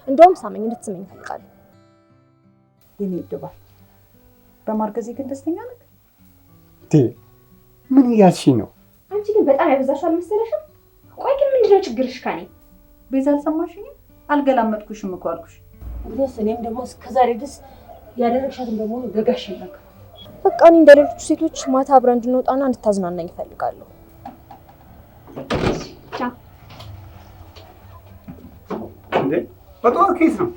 እንደውም ሳመኝ፣ እንድትስመኝ እፈልጋለሁ። የኔ ውድ ባል፣ በማርገዜ ግን ደስተኛ ነህ? ምን እያልሽኝ ነው? አንቺ ግን በጣም ያበዛሽው አልመሰለሽም? ቆይ ግን ምንድነው ችግርሽ ከኔ? ቤዛ አልሰማሽኝም? አልገላመጥኩሽም እኮ አልኩሽ። እንግዲያስ እኔም ደግሞ እስከዛሬ ድረስ ያደረግሻትን በሙሉ ገጋሽ ይላል። በቃ እኔ እንደሌሎቹ ሴቶች ማታ አብረን እንድንወጣና እንድታዝናናኝ እፈልጋለሁ። ቻው። እንዴ በጠዋት ከየት ነው?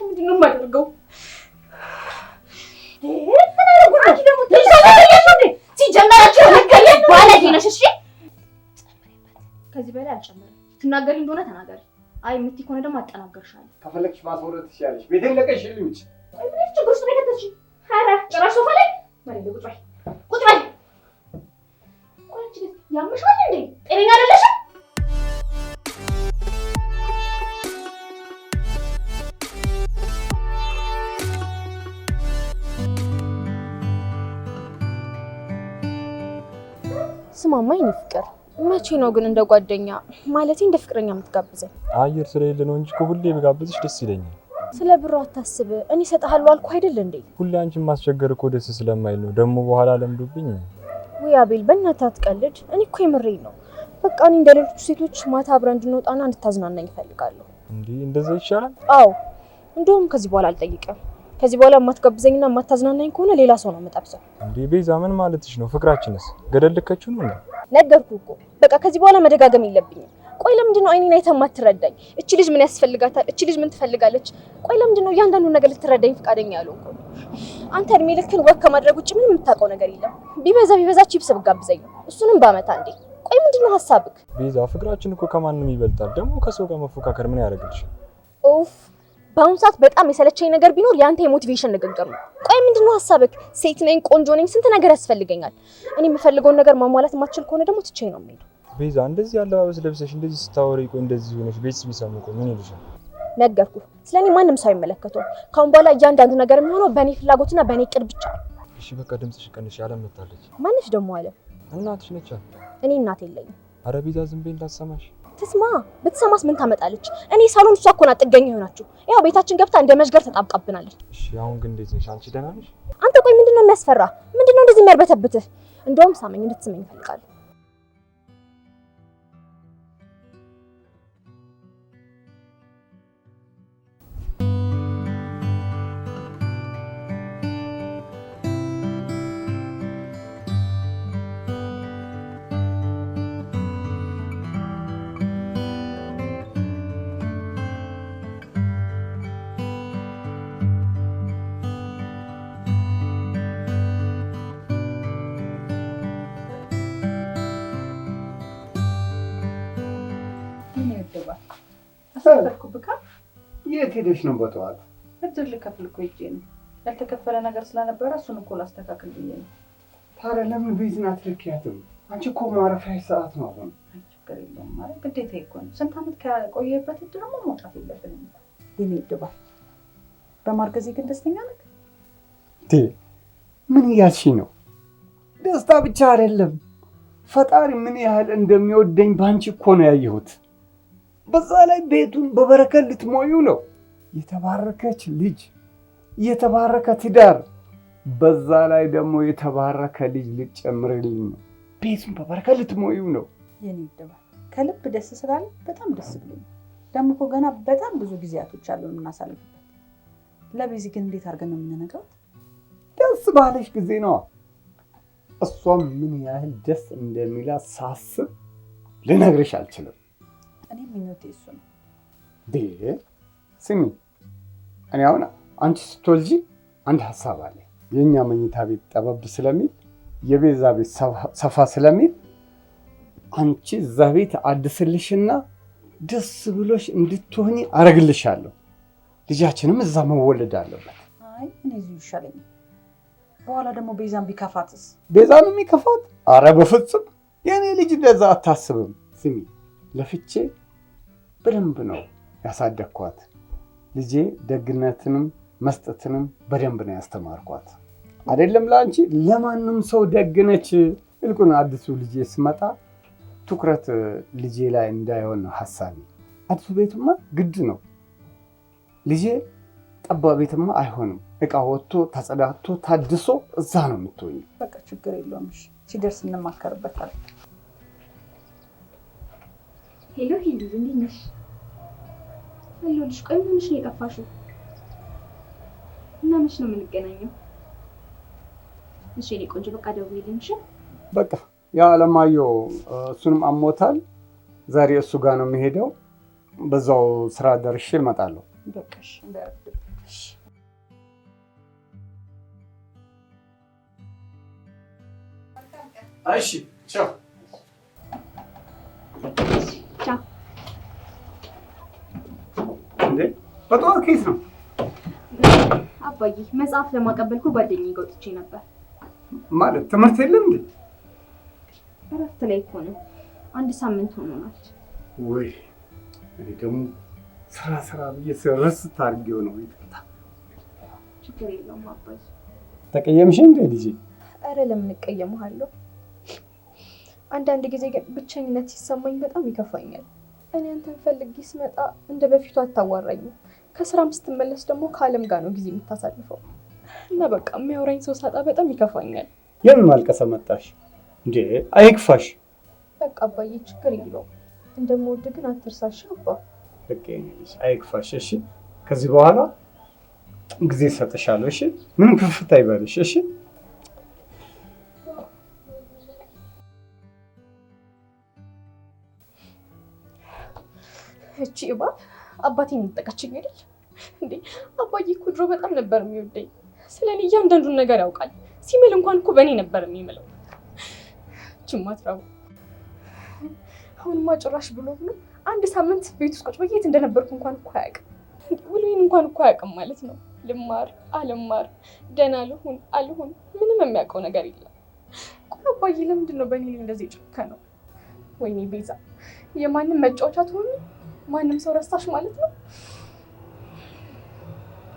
ምንድን ነው የማደርገው? ከዚህ በላይ አልጨምርም። ትናገሪ እንደሆነ ተናገሪ። አይ የምትይ ከሆነ ደግሞ አጠናገርሻለሁ። ከፈለግሽ ማስወረድ ትችያለሽ። ቤቴን ለቀሽልኝ ውጪ። ቆይ ምን አይነት ችግር ውስጥ ነው የከተትሽኝ? ኧረ ጭራሽ ሶፋ ላይ መሬት ላይ ቁጭ በይ፣ ቁጭ በይ። ቆይ አንቺ ግን ያምሻል እንዴ? ጤነኛ አይደለሽም? ስማማ የኔ ፍቅር፣ መቼ ነው ግን እንደ ጓደኛ ማለቴ እንደ ፍቅረኛ የምትጋብዘኝ? አየር ስለሌለ ነው እንጂ እኮ ሁሌ ብጋብዝሽ ደስ ይለኛል። ስለ ብሩ አታስብ፣ እኔ እሰጥሃለሁ አልኩህ አይደል እንዴ? ሁሌ አንቺን ማስቸገር እኮ ደስ ስለማይል ነው። ደግሞ በኋላ ለምዶብኝ። ውይ አቤል፣ በእናትህ አትቀልድ። እኔ እኮ የምሬን ነው። በቃ እኔ እንደ ሌሎቹ ሴቶች ማታ አብረን እንድንወጣና እንድታዝናናኝ እፈልጋለሁ። እንዴ እንደዛ ይሻላል? አዎ፣ እንደውም ከዚህ በኋላ አልጠይቅም። ከዚህ በኋላ የማትጋብዘኝና የማታዝናናኝ ከሆነ ሌላ ሰው ነው የምጠብሰው። እንዴ ቤዛ ምን ማለትሽ ነው? ፍቅራችንስ ገደል ልከችው ነው እንዴ? ነገርኩህ እኮ በቃ ከዚህ በኋላ መደጋገም የለብኝም። ቆይ ለምንድን ነው አይኔን አይተህ የማትረዳኝ? እቺ ልጅ ምን ያስፈልጋታል? እቺ ልጅ ምን ትፈልጋለች? ቆይ ለምንድን ነው እያንዳንዱን ነገር ልትረዳኝ ፈቃደኛ ያልሆንከው? አንተ እድሜ ልክን walk ከማድረግ ውጭ ምንም የምታውቀው ነገር የለም። ቢበዛ ቢበዛ ቺፕስ ብጋብዘኝ ነው፣ እሱንም በአመት አንዴ። ቆይ ምንድን ነው ሀሳብክ? ቤዛ ፍቅራችን እኮ ከማንም ይበልጣል። ደግሞ ከሰው ጋር መፎካከር ምን ያደርግልሻል? ኡፍ በአሁኑ ሰዓት በጣም የሰለቸኝ ነገር ቢኖር የአንተ የ motivation ንግግር ነው። ቆይ ምንድን ነው ሀሳብክ? ሴት ነኝ፣ ቆንጆ ነኝ፣ ስንት ነገር ያስፈልገኛል። እኔ የምፈልገውን ነገር ማሟላት የማትችል ከሆነ ደግሞ ትቼ ነው የምሄደው። ቤዛ እንደዚህ አለባበስ ለብሰሽ እንደዚህ ስታወሪ ቆይ እንደዚህ ሆነሽ ቤትስ ቢሰሙ ቆይ ምን ይሉሻል? ነገርኩህ፣ ስለኔ ማንም ሰው አይመለከተውም። ከአሁን በኋላ እያንዳንዱ ነገር የሚሆነው በእኔ ፍላጎትና በእኔ እቅድ ብቻ ነው። እሺ በቃ ድምፅሽ ቀንሽ። አለም መታለች። ማንሽ ደግሞ አለ? እናትሽ ነች። እኔ እናት የለኝም። አረ ቤዛ ዝም በይ እንዳትሰማሽ። ትስማ። ብትሰማስ ምን ታመጣለች? እኔ ሳሎን እሷ እኮ ናት ጥገኛ የሆናችሁ። ያው ቤታችን ገብታ እንደ መዥገር ተጣብቃብናለች። እሺ አሁን ግን እንዴት ነሽ አንቺ? ደህና ነሽ? አንተ ቆይ ምንድነው የሚያስፈራ? ምንድነው እንደዚህ የሚያርበተብትህ? እንደውም ሳመኝ፣ እንድትስመኝ እፈልጋለሁ። የኔ ውድ ባል፣ አሳፈርኩብካ። የት ሄደሽ ነው በጠዋት? ብድር ልከፍል እኮ ሄጄ ነው። ያልተከፈለ ነገር ስለነበረ እሱን እኮ ላስተካክል ብዬ ነው። ታዲያ ለምን ቤዝን አትልኪያትም? አንቺ እኮ ማረፊያሽ ሰዓት ነው አሁን። አይ ችግር የለውም ማለት ግዴታ እኮ ነው። ስንት ዓመት ከቆየበት እድርማ መውጣት የለብንም እኮ። የኔ ውድ ባል፣ በማርገዜ ግን ደስተኛ ነህ? ምን እያልሽኝ ነው? ደስታ ብቻ አይደለም፣ ፈጣሪ ምን ያህል እንደሚወደኝ ባንቺ እኮ ነው ያየሁት። በዛ ላይ ቤቱን በበረከት ልትሞዩ ነው። የተባረከች ልጅ፣ የተባረከ ትዳር፣ በዛ ላይ ደግሞ የተባረከ ልጅ ልትጨምርልኝ ነው። ቤቱን በበረከት ልትሞዩ ነው። የኔ ውድ ባል፣ ከልብ ደስ ስላለ በጣም ደስ ብሎኛል። ደግሞ እኮ ገና በጣም ብዙ ጊዜያቶች አሉ የምናሳልፍበት። ለቤዚ ግን እንዴት አድርገን ነው የምንነግራት? ደስ ባለሽ ጊዜ ነዋ። እሷም ምን ያህል ደስ እንደሚላት ሳስብ ልነግርሽ አልችልም። እኔ ምኞቴ እሱ ነው። ስሚ፣ እኔ አሁን አንቺ ስትወልጂ አንድ ሀሳብ አለ። የእኛ መኝታ ቤት ጠበብ ስለሚል የቤዛ ቤት ሰፋ ስለሚል አንቺ እዛ ቤት አድስልሽና ደስ ብሎሽ እንድትሆኚ አረግልሻለሁ። ልጃችንም እዛ መወለድ አለበት። አይ እኔ እዚሁ ይሻለኛል። በኋላ ደግሞ ቤዛን ቢከፋትስ? ቤዛን የሚከፋት? አረ በፍጹም የእኔ ልጅ እንደዛ አታስብም። ስሚ፣ ለፍቼ በደንብ ነው ያሳደግኳት። ልጄ ደግነትንም መስጠትንም በደንብ ነው ያስተማርኳት። አይደለም ለአንቺ ለማንም ሰው ደግነች። ይልቁን አዲሱ ልጄ ስመጣ ትኩረት ልጄ ላይ እንዳይሆን ነው ሀሳቤ። አዲሱ ቤትማ ግድ ነው። ልጄ ጠባብ ቤትማ አይሆንም። እቃ ወጥቶ ተጸዳቶ ታድሶ እዛ ነው የምትሆኚው። በቃ ችግር የለውም። እሺ ሲደርስ እንማከርበታለን። Hello ሂሉ፣ እንዴት ነሽ? አለሁልሽ። ቆይ ምን ሆነሽ ነው የጠፋሽው? እና መች ነው የምንገናኘው? እሺ የእኔ ቆንጆ በቃ ደውዪልኝ። እሺ በቃ ያ አለማየሁ እሱንም አሞታል። ዛሬ እሱ ጋር ነው የሚሄደው። በዛው ስራ ደርሼ እመጣለሁ። በቃ እሺ፣ እንዳይረፍድብሽ። እሺ ቻው። ቻው። እንዴ በጠዋት ከየት ነው? አባዬ መጽሐፍ ለማቀበል እኮ ጓደኛዬ ጋር ወጥቼ ነበር። ማለት ትምህርት የለም እንዴ? እረፍት ላይ እኮ ነው። አንድ ሳምንት ሆኖናል። ወይ እኔ ደግሞ ስራ ስራ ብዬ ስርስ አድርጌው ነው። ይቅርታ። ችግር የለውም አባዬ። ተቀየምሽ እንዴ ልጄ? ኧረ ለምን እቀየምሃለሁ? አንዳንድ ጊዜ ግን ብቸኝነት ሲሰማኝ በጣም ይከፋኛል። እኔ አንተን ፈልጌ ስመጣ እንደ በፊቱ አታዋራኝም። ከስራም ስትመለስ ደግሞ ከአለም ጋር ነው ጊዜ የምታሳልፈው እና በቃ የሚያወራኝ ሰው ሳጣ በጣም ይከፋኛል። የምን ማልቀሰ መጣሽ እንዴ? አይክፋሽ። በቃ አባዬ ችግር የለውም። እንደምወድ ግን አትርሳሽ አባ። በቃ የኔ ልጅ አይክፋሽ። እሺ ከዚህ በኋላ ጊዜ እሰጥሻለሁ። እሺ ምንም ክፍት አይበልሽ። እሺ እቺ እባብ አባቴን ነጠቀችኝ አይደል እንዴ? አባዬ እኮ ድሮ በጣም ነበር የሚወደኝ። ስለኔ እያንዳንዱን ነገር ያውቃል። ሲምል እንኳን እኮ በእኔ ነበር የሚምለው። እቺ ማትረባ አሁንማ ጭራሽ ብሎ ብሎ አንድ ሳምንት ቤት ውስጥ ቁጭ ብዬ የት እንደነበርኩ እንኳን እኮ አያውቅም። ውሎዬን እንኳን እኮ አያውቅም ማለት ነው። ልማር አልማር፣ ደህና ልሁን አልሁን፣ ምንም የሚያውቀው ነገር የለም። ቆይ አባዬ ለምንድን ነው በእኔ ላይ እንደዚህ የጨከነው? ወይኔ ቤዛ፣ የማንም መጫወቻ ትሆኚ? ማንም ሰው ረሳሽ ማለት ነው።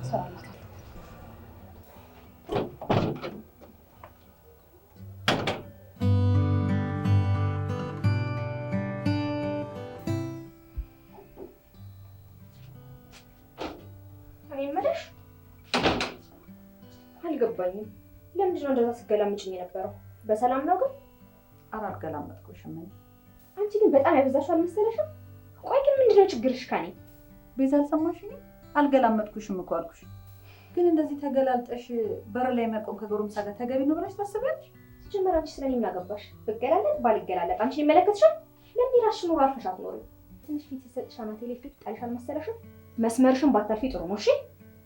ሰራላታለሁ። እኔ የምልሽ አልገባኝም። ለምንድን ነው እንደዛ ስገላምጭኝ የነበረው? በሰላም ነው ግን? ኧረ አልገላመጥኩሽም። እኔ አንቺ ግን በጣም ያበዛሽው አልመሰለሽም? ቆይ ግን ምንድን ነው ችግርሽ ከኔ? ቤዛ አልሰማሽኝም? አልገላመጥኩሽም እኮ አልኩሽ። ግን እንደዚህ ተገላልጠሽ በር ላይ መቆም ከጎረምሳ ጋር ተገቢ ነው ብለሽ ታስቢያለሽ? ሲጀመር አንቺ ስለኔ ምን አገባሽ? ብገላለጥ ባልገላለጥ አንቺን ይመለከትሻል? ለምን የራስሽን ኑሮ አርፈሽ አትኖሪም? ትንሽ ፊት ሲሰጥሽ አናቴ ላይ ፊት ጣልሽ አልመሰለሽም? መስመርሽን ባታልፊ ጥሩ ነው። እሺ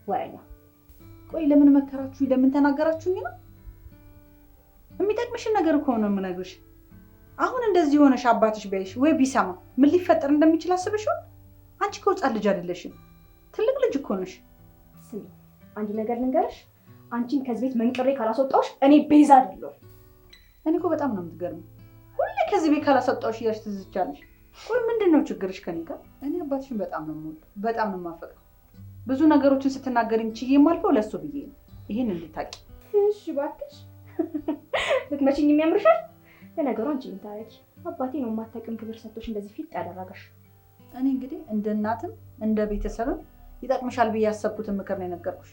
ወረኛ። ቆይ ለምን መከራችሁ? ለምን ተናገራችሁኝ ነው? የሚጠቅምሽን ነገር እኮ ነው የምነግርሽ። አሁን እንደዚህ ሆነሽ አባትሽ ቢያይሽ ወይ ቢሰማ ምን ሊፈጠር እንደሚችል አስበሽዋል? አንቺ እኮ ሕፃን ልጅ አይደለሽም፣ ትልቅ ልጅ እኮ ነሽ። ስሚ አንድ ነገር ልንገርሽ፣ አንቺን ከዚህ ቤት መንቅሬ ካላስወጣሁሽ እኔ ቤዛ አይደለሁም። እኔ እኮ በጣም ነው የምትገርሚው። ሁሌ ከዚህ ቤት ካላስወጣሁሽ እያልሽ ትዝቻለሽ። ቆይ ምንድን ነው ችግርሽ ከኔ ጋር? እኔ አባትሽን በጣም ነው የምወደው፣ በጣም ነው የማፈቅረው። ብዙ ነገሮችን ስትናገሪኝ ችዬ የማልፈው ለእሱ ብዬ ነው። ይሄን እንድታቂ። እሺ እባክሽ፣ ልትመችኝ የሚያምርሻል። ለነገሩ አንቺ ምን ታረጊ? አባቴ ነው የማታውቂውን ክብር ሰጥቶሽ እንደዚህ ፊት ያደረገሽ። እኔ እንግዲህ እንደ እናትም እንደ ቤተሰብም ይጠቅምሻል ብዬ ያሰብኩትን ምክር ነው የነገርኩሽ።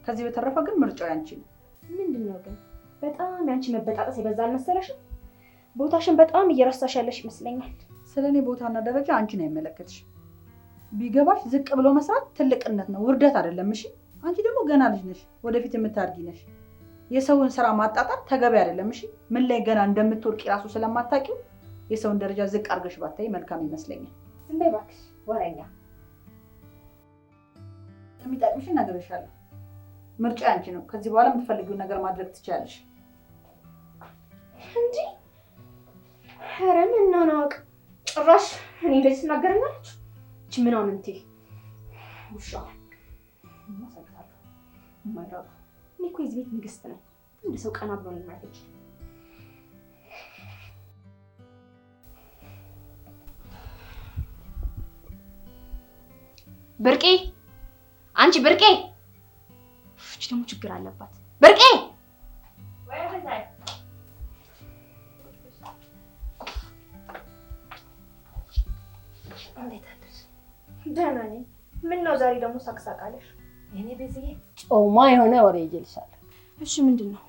ከዚህ በተረፈ ግን ምርጫው ያንቺ ነው። ምንድን ነው ግን በጣም ያንቺ መበጣጠስ የበዛ አልመሰለሽም? ቦታሽን በጣም እየረሳሽ ያለሽ ይመስለኛል። ስለ እኔ ቦታና ደረጃ አንቺን አይመለከትሽ። ቢገባሽ ዝቅ ብሎ መስራት ትልቅነት ነው፣ ውርደት አይደለም። እሺ አንቺ ደግሞ ገና ልጅ ነሽ፣ ወደፊት የምታድጊ ነሽ። የሰውን ስራ ማጣጣር ተገቢ አይደለም። እሺ ምን ላይ ገና እንደምትወድቂ ራሱ ስለማታውቂው የሰውን ደረጃ ዝቅ አድርገሽ ባታይ መልካም ይመስለኛል። ዝም በይ እባክሽ ወረኛ። የሚጠቅምሽን እነግርሻለሁ። ምርጫ ያንቺ ነው። ከዚህ በኋላ የምትፈልጊውን ነገር ማድረግ ትችያለሽ። እንጂ ኧረ መናናቅ ጭራሽ እኔ እንደዚህ ትናገረኛለች። እቺ ምናምንቴ ውሻ ማሳይታለሁ። የማይረባ እኔ እኮ የዚህ ቤት ንግስት ነኝ። አንድ ሰው ቀና ብሎ ነው የማያየኝ። ብርቄ፣ አንቺ ብርቄ! እቺ ደግሞ ችግር አለባት። ብርቄ! እንዴት አደርሽ? ደህና ነኝ። ምን ነው ዛሬ ደግሞ ሳቅሳቃለሽ? የኔ ቤዝዬ ጮማ የሆነ ወሬ ይዤልሻለሁ። እሺ ምንድን ነው?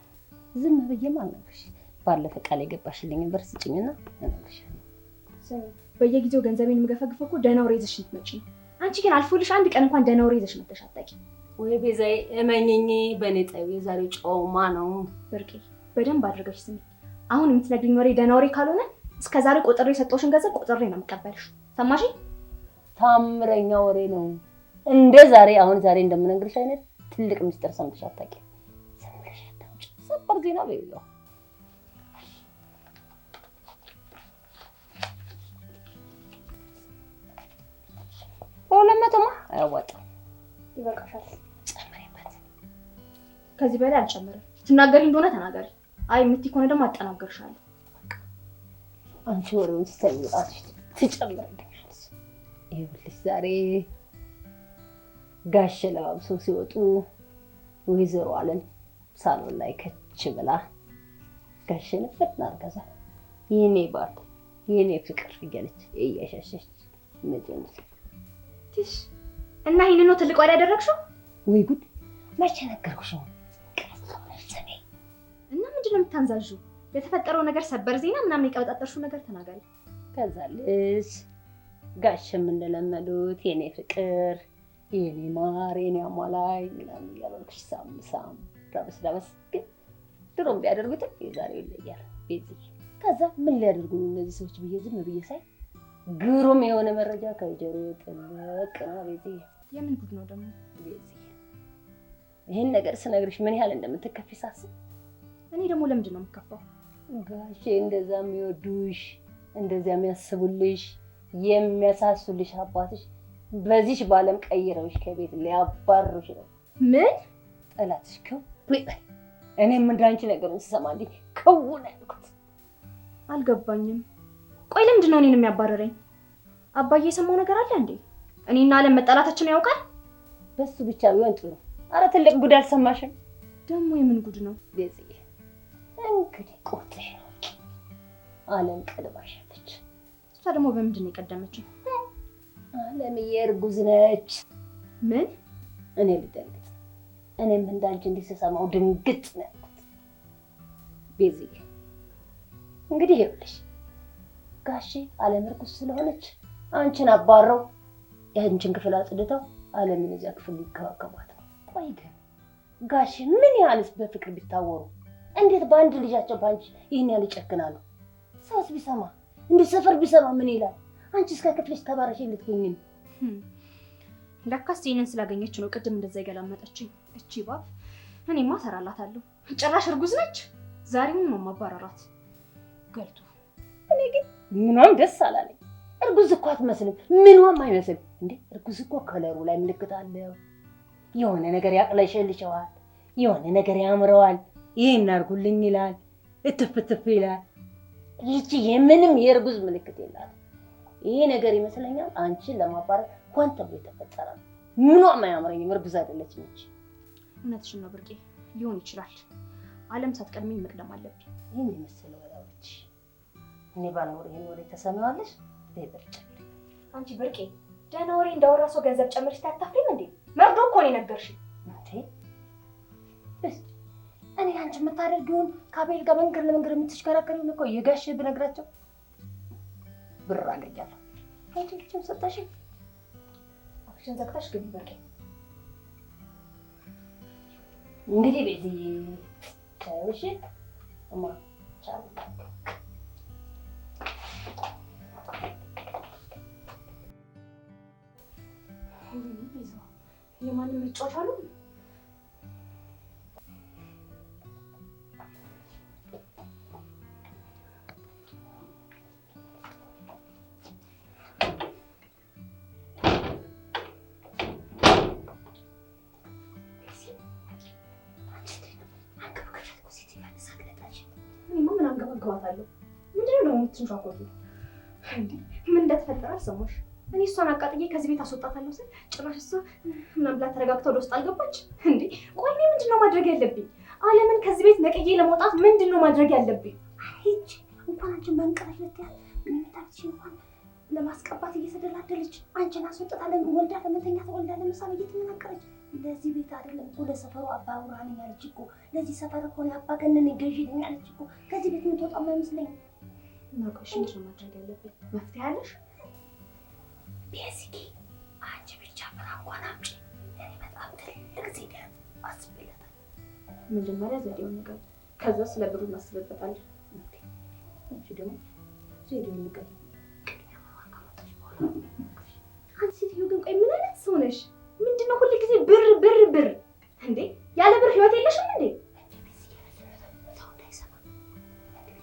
ዝም ብዬም አልነግርሽ። ባለፈ ቃል የገባሽልኝን ብር ስጭኝና እነግርሻለሁ። ስሚ፣ በየጊዜው ገንዘቤን የምገፈግፈው እኮ ደህና ወሬ ይዘሽ ልትመጪ ነው። አንቺ ግን አልፎልሽ አንድ ቀን እንኳን ደህና ወሬ ይዘሽ መጥተሽ አታውቂም። ወይ ቤዛዬ እመኝኝ፣ በእኔ ጠይው የዛሬው ጮማ ነው። ብርቄ በደንብ አድርገሽ ስሚ። አሁን የምትነግሪኝ ወሬ ደህና ወሬ ካልሆነ እስከ ዛሬ ቆጥሬ የሰጠሁሽን ገንዘብ ቆጥሬ ነው የምቀበልሽ። ሰማሽ? ታምረኛ ወሬ ነው። እንደ ዛሬ አሁን ዛሬ እንደምነግርሽ አይነት ትልቅ ምስጢር ሰምተሽ አታውቂም። ዝም ብለሽ አታውጪ። ሰበር ዜና በይው። በ200ማ አያዋጣም። ይበቃሻል። ጨምሪበት። ከዚህ በላይ አልጨምርም። ትናገሪ እንደሆነ ተናገሪ። አይ የምትይ ከሆነ ደግሞ አጠናገርሻለሁ። አንቺ ወሬውን ስትሰሚ እራስሽ ትጨምሪብኛለሽ። ይኸውልሽ ዛሬ ጋሼ ለባብሰው ሲወጡ ወይዘሮ አለም ሳሎን ላይ ከች ብላ ጋሼን ፈትና አርጋዛ የኔ ባል የኔ ፍቅር እያለች እያሻሸች መጀመር ትሽ እና ይሄንን ነው ትልቅ ወሬ ያደረግሽው? ወይ ጉድ! መቼ ነገርኩሽ? ቀስ ብለሽ ስሚ። እና ምንድን ነው የምታንዛዥው? የተፈጠረው ነገር ሰበር ዜና ምናምን የቀበጣጠርሽው ነገር ተናገሪ። ከዛልሽ ጋሼም እንደለመዱት የኔ ፍቅር የኔ ማር የኔ አሟላይ ምናምን እያልኩሽ ሳም ሳም ዳበስ ዳበስ። ግን ድሮም ቢያደርጉትም የዛሬው ይለያል ቤዚ። ከዛ ምን ሊያደርጉ ነው እነዚህ ሰዎች ብዬ ዝም ብዬ ሳይ ግሩም የሆነ መረጃ ከጆሮዬ ጥልቅ ነው ቤዚ። የምን ጉድ ነው ደግሞ ቤዚ? ይሄን ነገር ስነግርሽ ምን ያህል እንደምትከፊ ሳስብ። እኔ ደግሞ ለምንድን ነው የምከፋው? ጋሼ እንደዛ የሚወዱሽ እንደዚያ የሚያስቡልሽ የሚያሳሱልሽ አባትሽ በዚሽ ባለም ቀይረውሽ ከቤት ሊያባርሩሽ ነው። ምን ጠላትሽ ክው ይበል። እኔም እንዳንቺ ነገሩን ስሰማ እንዲህ ክው ነው ያልኩት። አልገባኝም። ቆይ ለምንድን ነው እኔን የሚያባርረኝ? አባዬ የሰማው ነገር አለ እንዴ? እኔና አለም መጣላታችን ያውቃል? በሱ ብቻ ቢሆን ጥሩ። አረ ትልቅ ጉድ አልሰማሽም? ደግሞ የምን ጉድ ነው ቤዝዬ? እንግዲህ ቁርጥሽ ነው። አለም ቀድማሻለች። እሷ ደግሞ በምንድን ነው የቀደመችው? አለምዬ እርጉዝ ነች። ምን? እኔ ልደንግጥ። እኔም እንዳንቺ እንዲህ ስሰማው ድንግጥ ነው ያልኩት። ቤዝዬ እንግዲህ ይኸውልሽ ጋሼ አለም እርጉዝ ስለሆነች አንቺን አባረው የአንቺን ክፍል አጽድተው አለምን እዚያ ክፍል ሊንከባከቧት ነው። ቆይ ግን ጋሼ ምን ያህልስ በፍቅር ቢታወሩ እንዴት በአንድ ልጃቸው በአንቺ ይህን ያህል ይጨክናሉ? ሰውስ ቢሰማ እንዲህ ሰፈር ቢሰማ ምን ይላል? አንቺ እስከ ክፍልሽ ተባረሽ ልትሆኚ ነው። ለካስ ይሄንን ስላገኘች ነው ቅድም እንደዛ የገላመጠችኝ። እቺ ባብ እኔማ እሰራላታለሁ። ጭራሽ እርጉዝ ነች። ዛሬውን ነው ማባረራት። ገልቱ እኔ ግን ምኗም ደስ አላለኝ። እርጉዝ እኮ አትመስልም፣ ምኗም አይመስልም። እንዴ እርጉዝ እኮ ከለሩ ላይ ምልክት አለው። የሆነ ነገር ያቅለሸልሸዋል፣ የሆነ ነገር ያምረዋል። ይሄን አድርጉልኝ ይላል፣ እትፍ እትፍ ይላል። ይቺ የምንም የእርጉዝ ምልክት የላትም። ይሄ ነገር ይመስለኛል አንቺን ለማባረር ሆን ተብሎ የተፈጠረ ነው። ምኗም አያምረኝም። እርጉዝ አይደለችም እቺ። እውነትሽን ነው ብርቄ፣ ሊሆን ይችላል። አለም ሳትቀድመኝ መቅደም አለብኝ። ይሄን የመሰለ ወሬዎች እኔ ባልኖር ይሄን ወሬ ተሰማዋለሽ? ብር ጨምሪ። አንቺ ብርቄ ደህና ወሬ እንዳወራ ሰው ገንዘብ ጨምርሽ ታታፍሪም እንዴ? መርዶ እኮ ነው የነገርሽኝ። እንዴ እኔ አንቺ የምታደርጊውን ከአቤል ጋር መንገድ ለመንገድ የምትሽከረከሪውን እኮ የጋሼ ብነግራቸው ብር አገኛለሁ። አንቺ ብቻም ሰጠሽኝ። አፍሽን ዘግተሽ ግቢ ብርቄ። እንግዲህ ቤዚ እሺ እማ ቻው። የማንም መጫወቻ አሉ። እኔማ ምን አንገበግባታለሁ? ምንድን ነው ደግሞ የምትንሿኮቱ? እንዴ ምን እንደተፈጠረ አልሰማሽ? እኔ እሷን አቃጥዬ ከዚህ ቤት አስወጣታለሁ ስል ጭራሽ እሷ ምናምን ብላ ተረጋግታ ወደ ውስጥ አልገባች። እንዴ ቆይ እኔ ምንድን ነው ማድረግ ያለብኝ? አለምን ከዚህ ቤት ነቅዬ ለመውጣት ምንድን ነው ማድረግ ያለብኝ? አይቺ እንኳን አንቺ መንቀረሽ ልትያት ምንታች እንኳን ለማስቀባት እየተደላደለች አንቺን አስወጥታ ወልዳ ለመተኛት ወልዳ ለመሳም እየተመናቀረች ለዚህ ቤት አይደለም እኮ ለሰፈሩ አባወራ ነኝ አለች እኮ። ለዚህ ሰፈር እኮ ነው አባገነን ገዢ ነኝ አለች እኮ። ከዚህ ቤት የምትወጣም አይመስለኝም። እና ቆይ እሺ ምንድን ነው ማድረግ ያለብኝ? መፍትሄ አለሽ? ቤዚኪ አንቺ ብቻ ፍራንኳን አምጪ። እኔ በጣም ትልቅ ዘዴ አስቤለታለሁ። መጀመሪያ ዘዴውን ንገሪኝ፣ ከዛ ስለ ብሩ እናስብበታለን። አንቺ ደግሞ ዘዴውን ንገሪኝ። ቅድሚያ ብሯን ካመጣሽ በኋላ አንቺ ሴትዮ ግን ቆይ ምን አይነት ሰው ነሽ? ምንድነው ሁል ጊዜ ብር ብር ብር እንዴ? ያለ ብር ህይወት የለሽም እንዴ? ሰው እንዳይሰማ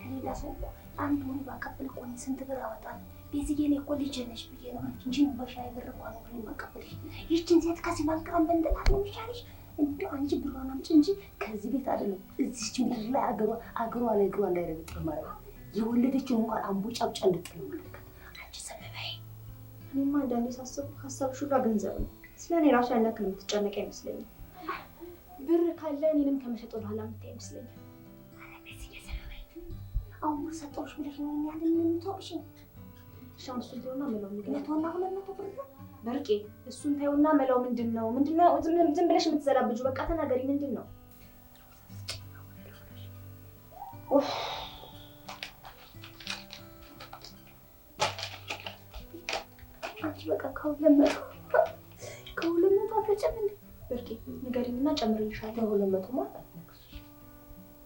ለሌላ ሰው እኮ አንድ ወሬ ባቀብል እኮ እኔ ስንት ብር አወጣለሁ። ቤዝዬ እኔ እኮ ልጄ ነሽ ብዬ ነው እንጂ በሻይ ብር እንኳን ወሬ የማቀብልሽ። ይህችን ሴት ከዚህ ማንቀራን በንጥላት ነው የሚሻልሽ። እንደው አንቺ ብሯን አምጪ እንጂ ከዚህ ቤት አይደለም እዚች ምድር ላይ አገሯ ላይ እግሯ እንዳይረግጥ ነው ማለት ነው። የወለደችውን እንኳን አምቦጫ አምጫ እንድጥል ነው ማለት ነው። አንቺ ዝም በይ። እኔማ አንዳንዴ ሳስበው ሀሳብሽ ሁሉ ገንዘብ ነው። ስለ እኔ ራሱ ያን ያክል የምትጨነቅ አይመስለኝም። ብር ካለ እኔንም ከመሸጥ ወደኋላ የምታይ አይመስለኝም። ኧረ ቤዝዬ ዝም በይ። አሁን ብር ሰጠሁሽ ብለሽ ነው ይሄን ያህል የምትወቅሽኝ? እሺ አሁን እሱን ተይውና መላው ንገሪኝ። 100 እና 200 ብር ነው። በርቄ እሱን ተይውና መላው ምንድን ነው? ምንድን ነው ዝም ብለሽ የምትዘላብጁ? በቃ ተናገሪ፣ ምንድን ነው? አንቺ በቃ ከ200 አትወጪም እንዴ? በርቄ ንገሪኝና ጨምርልሻለሁ። በ200 ማለት አትነግሪሽ።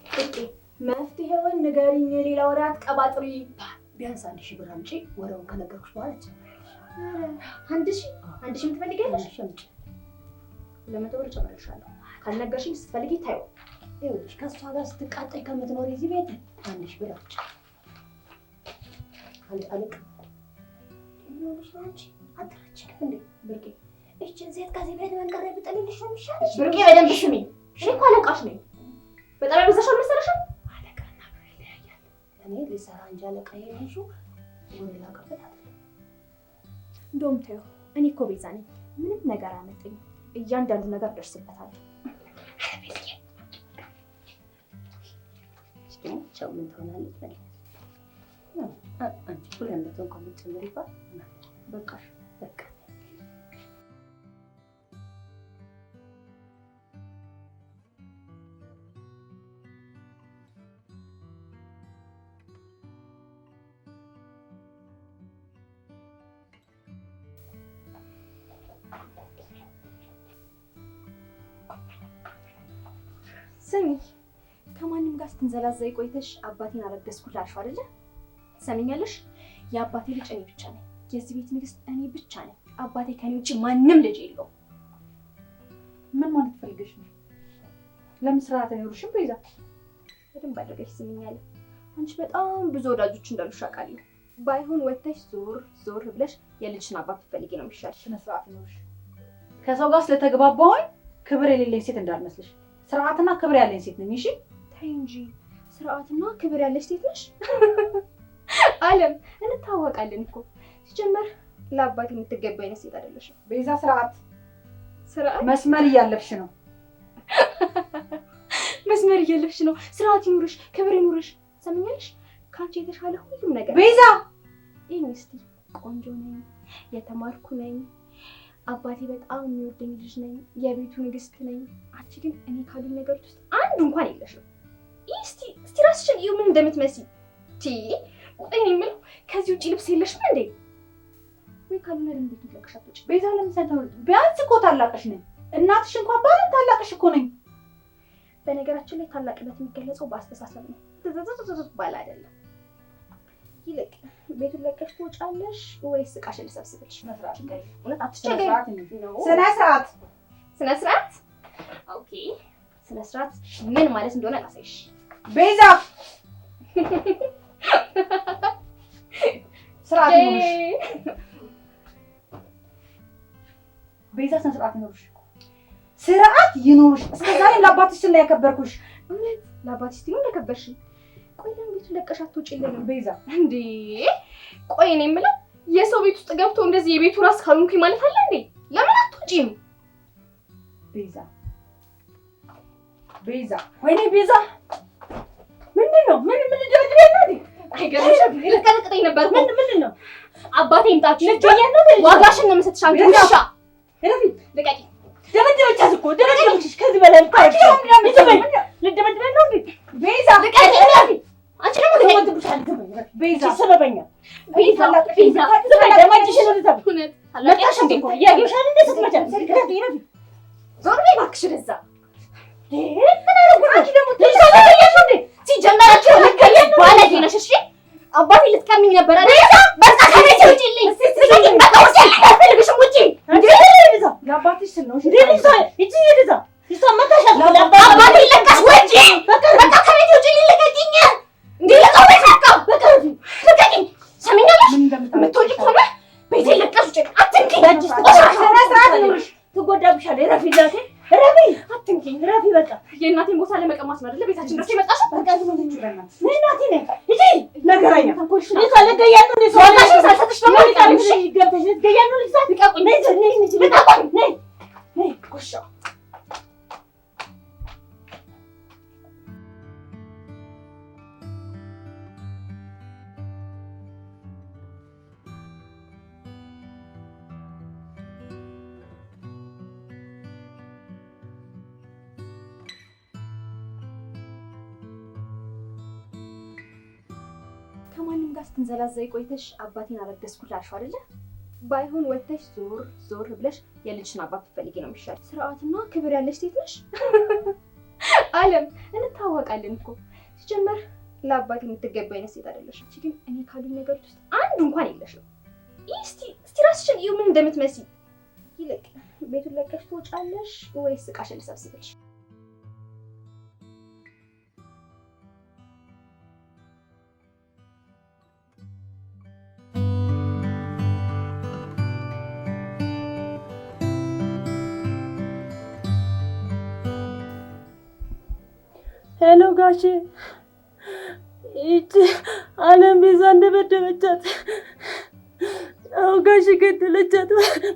በርቄ መፍትሄውን ንገሪኝ፣ ሌላ ወሬ አትቀባጥሪ። ቢያንስ 1000 ብር አምጪ። ወሬውን ከነገርኩሽ በኋላ ትጨምሪያለሽ። 1000 1000 የምትፈልጊያለሽ? 1000 አምጪ። 200 ብር እጨምርልሻለሁ። ካልነገርሽኝ ስትፈልጊ ታይው። ይኸውልሽ ከእሷ ጋር ስትቃጠይ ከምትኖሪ እዚህ ቤት 1000 ብር አምጪ። አንድ አለቅ ምን ሆነሽ ነው አንቺ? አትረጂንም እንዴ? ብርቄ ይህችን ሴት ከዚህ ቤት መንቀሬ ብጥልልሽ ነው የሚሻልሽ። ብርቄ በደንብ ስሚ። እኔ እኮ አለቃሽ ነኝ። በጣም ያበዛሽ አልመሰለሽም? አለቃና ብር ይለያያል። እኔ ልሰራ እንጂ አለቃ የሆንሽው ወሬ ላቀብል አይደለም። እንደውም ተይው፣ እኔ እኮ ቤዛ ነኝ። ምንም ነገር አያመልጠኝም። እያንዳንዱ ነገር ደርስበታለሁ። ኧረ ቤዝዬ ይህች ደግሞ ጨው ምን ትሆናለች? በእናትሽ አንቺ 200 እንኳን ብትጨምሪባት በቃሽ። በቃ ስሚ፣ ከማንም ጋር ስትንዘላዘይ ቆይተሽ አባቴን አረገዝኩልሽ አልሽው አይደለ? ትሰሚኛለሽ? የአባቴ ልጅ እኔ ብቻ ነኝ። የዚህ ቤት ንግስት እኔ ብቻ ነኝ። አባቴ ከኔ ውጭ ማንም ልጅ የለውም። ምን ማለት ፈልገሽ ነው? ለምን ስርዓት አይኖርሽም ቤዛ? በደንብ አድርገሽ ስሚኛለሽ። አንቺ በጣም ብዙ ወዳጆች እንዳሉሽ አውቃለሁ። ባይሆን ወጥተሽ ዞር ዞር ብለሽ የልጅሽን አባት ብትፈልጊ ነው የሚሻልሽ። ስነ ስርዓት ይኖርሽ። ከሰው ጋር ስለተግባባሁኝ ክብር የሌለኝ ሴት እንዳልመስልሽ። ስርዓትና ክብር ያለኝ ሴት ነኝ። እሺ ተይ እንጂ፣ ስርዓትና ክብር ያለሽ ሴት ነሽ። አለም እንታወቃለን እኮ። ሲጀመር ለአባት የምትገባ አይነት ሴት አይደለሽም። ቤዛ፣ ስርዓት ስርዓት መስመር እያለፍሽ ነው። መስመር እያለፍሽ ነው። ስርዓት ይኑርሽ፣ ክብር ይኑርሽ። ሰምኛለሽ? ከአንቺ የተሻለ ሁሉም ነገር ቤዛ። ይህን እስቲ ቆንጆ ነኝ፣ የተማርኩ ነኝ፣ አባቴ በጣም የሚወደኝ ልጅ ነኝ፣ የቤቱ ንግስት ነኝ። አንቺ ግን እኔ ካሉኝ ነገሮች ውስጥ አንዱ እንኳን የለሽም። እስቲ እስቲ ራስሽን እዩ ምን እንደምትመስይ። ቆይ እኔ የምለው ከዚህ ውጭ ልብስ የለሽም እንዴ? ወይ ካልሆነ ለምን ቤቱን ለቀሽ አትወጪም? ቤዛ፣ ለምሳሌ ቢያንስ እኮ ታላቅሽ ነኝ። እናትሽ እንኳን ባለም ታላቅሽ እኮ ነኝ። በነገራችን ላይ ታላቅነት የሚገለጸው በአስተሳሰብ ነው፣ ባል አይደለም። ይልቅ ቤቱን ለቀሽ ትወጫለሽ ወይስ እቃሽን ልሰብስብልሽ? እውነት አትቸገሪ። ስነ ስርዓት ስነ ስርዓት። Okay፣ ስነ ስርዓት ምን ማለት እንደሆነ ላሳይሽ። ቤዛ፣ ስርዓት ይኑርሽ። ቤዛ፣ ስነ ስርዓት ይኑርሽ። ስርዓት ይኑርሽ። እስከ ዛሬም ለአባትሽ ስል ነው ያከበርኩሽ። እውነት ለአባትሽ ስትይ ነው እንዳከበርሽኝ። ቆይ ለምን ቤቱን ለቀሽ አትወጪልንም? ቤዛ እንዴ ቆይ እኔ የምለው የሰው ቤት ውስጥ ገብቶ እንደዚህ የቤቱ ራስ ካልሆንኩኝ ማለት አለ እንዴ? ለምን አትወጪም? ቤዛ ቤዛ፣ ወይኔ ቤዛ፣ ምንድን ነው? ምን ምን ልጅ ነው እንዴ? አይገርምሽም? ልትቀጠቅጠኝ ነበር እኮ። ምንድን ነው? አባቴ ይምጣችሁ። ልትገያት ነው? ዋጋሽን ነው የምሰጥሽ አንቺ ውሻ። እረፊ። ልቀቂ። ደበደበቻት እኮ ደበደበችሽ። ከዚህ በላይ ልደበድበኝ ነው እንዴ? ቤዛ ልቀቂ። አንቺ ደግሞ ልቀቂ። ቤዛ ሰበበኛ ቤዛ ቤዛ እውነት መታሽ እንዴ? እኮ እያየሁሽ አይደል እንዴ ስትመቻት? እረፊ እረፊ። ዞር በይ እባክሽ ወደዛ። ምን አደረኩ? አንቺ ደግሞ ልትገያት ነው እንዴ? ሲጀመር አንቺ ባለጌ ነሽ። እሺ አባቴ ልትቀሚኝ ነበር አይደል? በቃ ከቤቴ ውጪልኝ። ልቀቂኝ። በቃ ውጪልኝ። አልፈልግሽም። ውጪ። እንዴ ቤዛ ለአባትሽ ስል ነው። እሺ? እንዴ ልጅቷ ይቺ ልጅቷ ልጅቷ መታሻት እኮ አባቴ ለቀሽ ውጪ። በቃ ከቤቴ ውጪልኝ። ልቀቂኝ። እንዴ ልቀቂኝ። በቃ ልቀቂኝ። ሰሚኛለሽ? ምን እንደምታደርጊ የምትወጪ ከሆነ ቤቴን ለቀሽ ውጪ። አትንኪኝ። ስነ ስርዓት ይኑርሽ። ትጎዳብሻለሽ። እረፊ እናቴ እረፊ፣ አትንኪኝ። እረፊ በቃ የእናቴን ቦታ ለመቀማት ነው አይደለ ቤታችን ድረስ የመጣሽው? በቃ ዝም በይ በእናትሽ። እኔ እናቴ ነኝ። ይቺ ነገረኛ ልጅቷ ልትገያት ነው እንዴ? ዋጋሽን ሳልሰጥሽ ደግሞ ልቀቂኝ። እሺ? ገብተሽ ልትገያት ነው ልጅቷ? ልቀቁኝ። ነይ ነይ ነይ ልቀቁኝ። ነይ ነይ ውሻ ከማንም ጋር ስትንዘላዘይ ቆይተሽ አባቴን አረገዝኩልሽ አልሽው አይደለ? ባይሆን ወጥተሽ ዞር ዞር ብለሽ የልጅሽን አባት ብትፈልጊ ነው የሚሻል። ስርዓትና ክብር ያለሽ ሴት ነሽ። አለም እንታወቃለን እኮ። ሲጀመር ለአባት የምትገባ አይነት ሴት አይደለሽ። አንቺ ግን እኔ ካሉኝ ነገሮች ውስጥ አንዱ እንኳን የለሽም። እስቲ እስቲ ራስሽን እዩ ምን እንደምትመስይ። ይልቅ ቤቱን ለቀሽ ትወጫለሽ ወይስ እቃሽን ልሰብስብልሽ? Hello ጋሼ፣ ይቺ አለም ቤዛ እንደበደበቻት። አዎ ጋሼ ገደለቻት።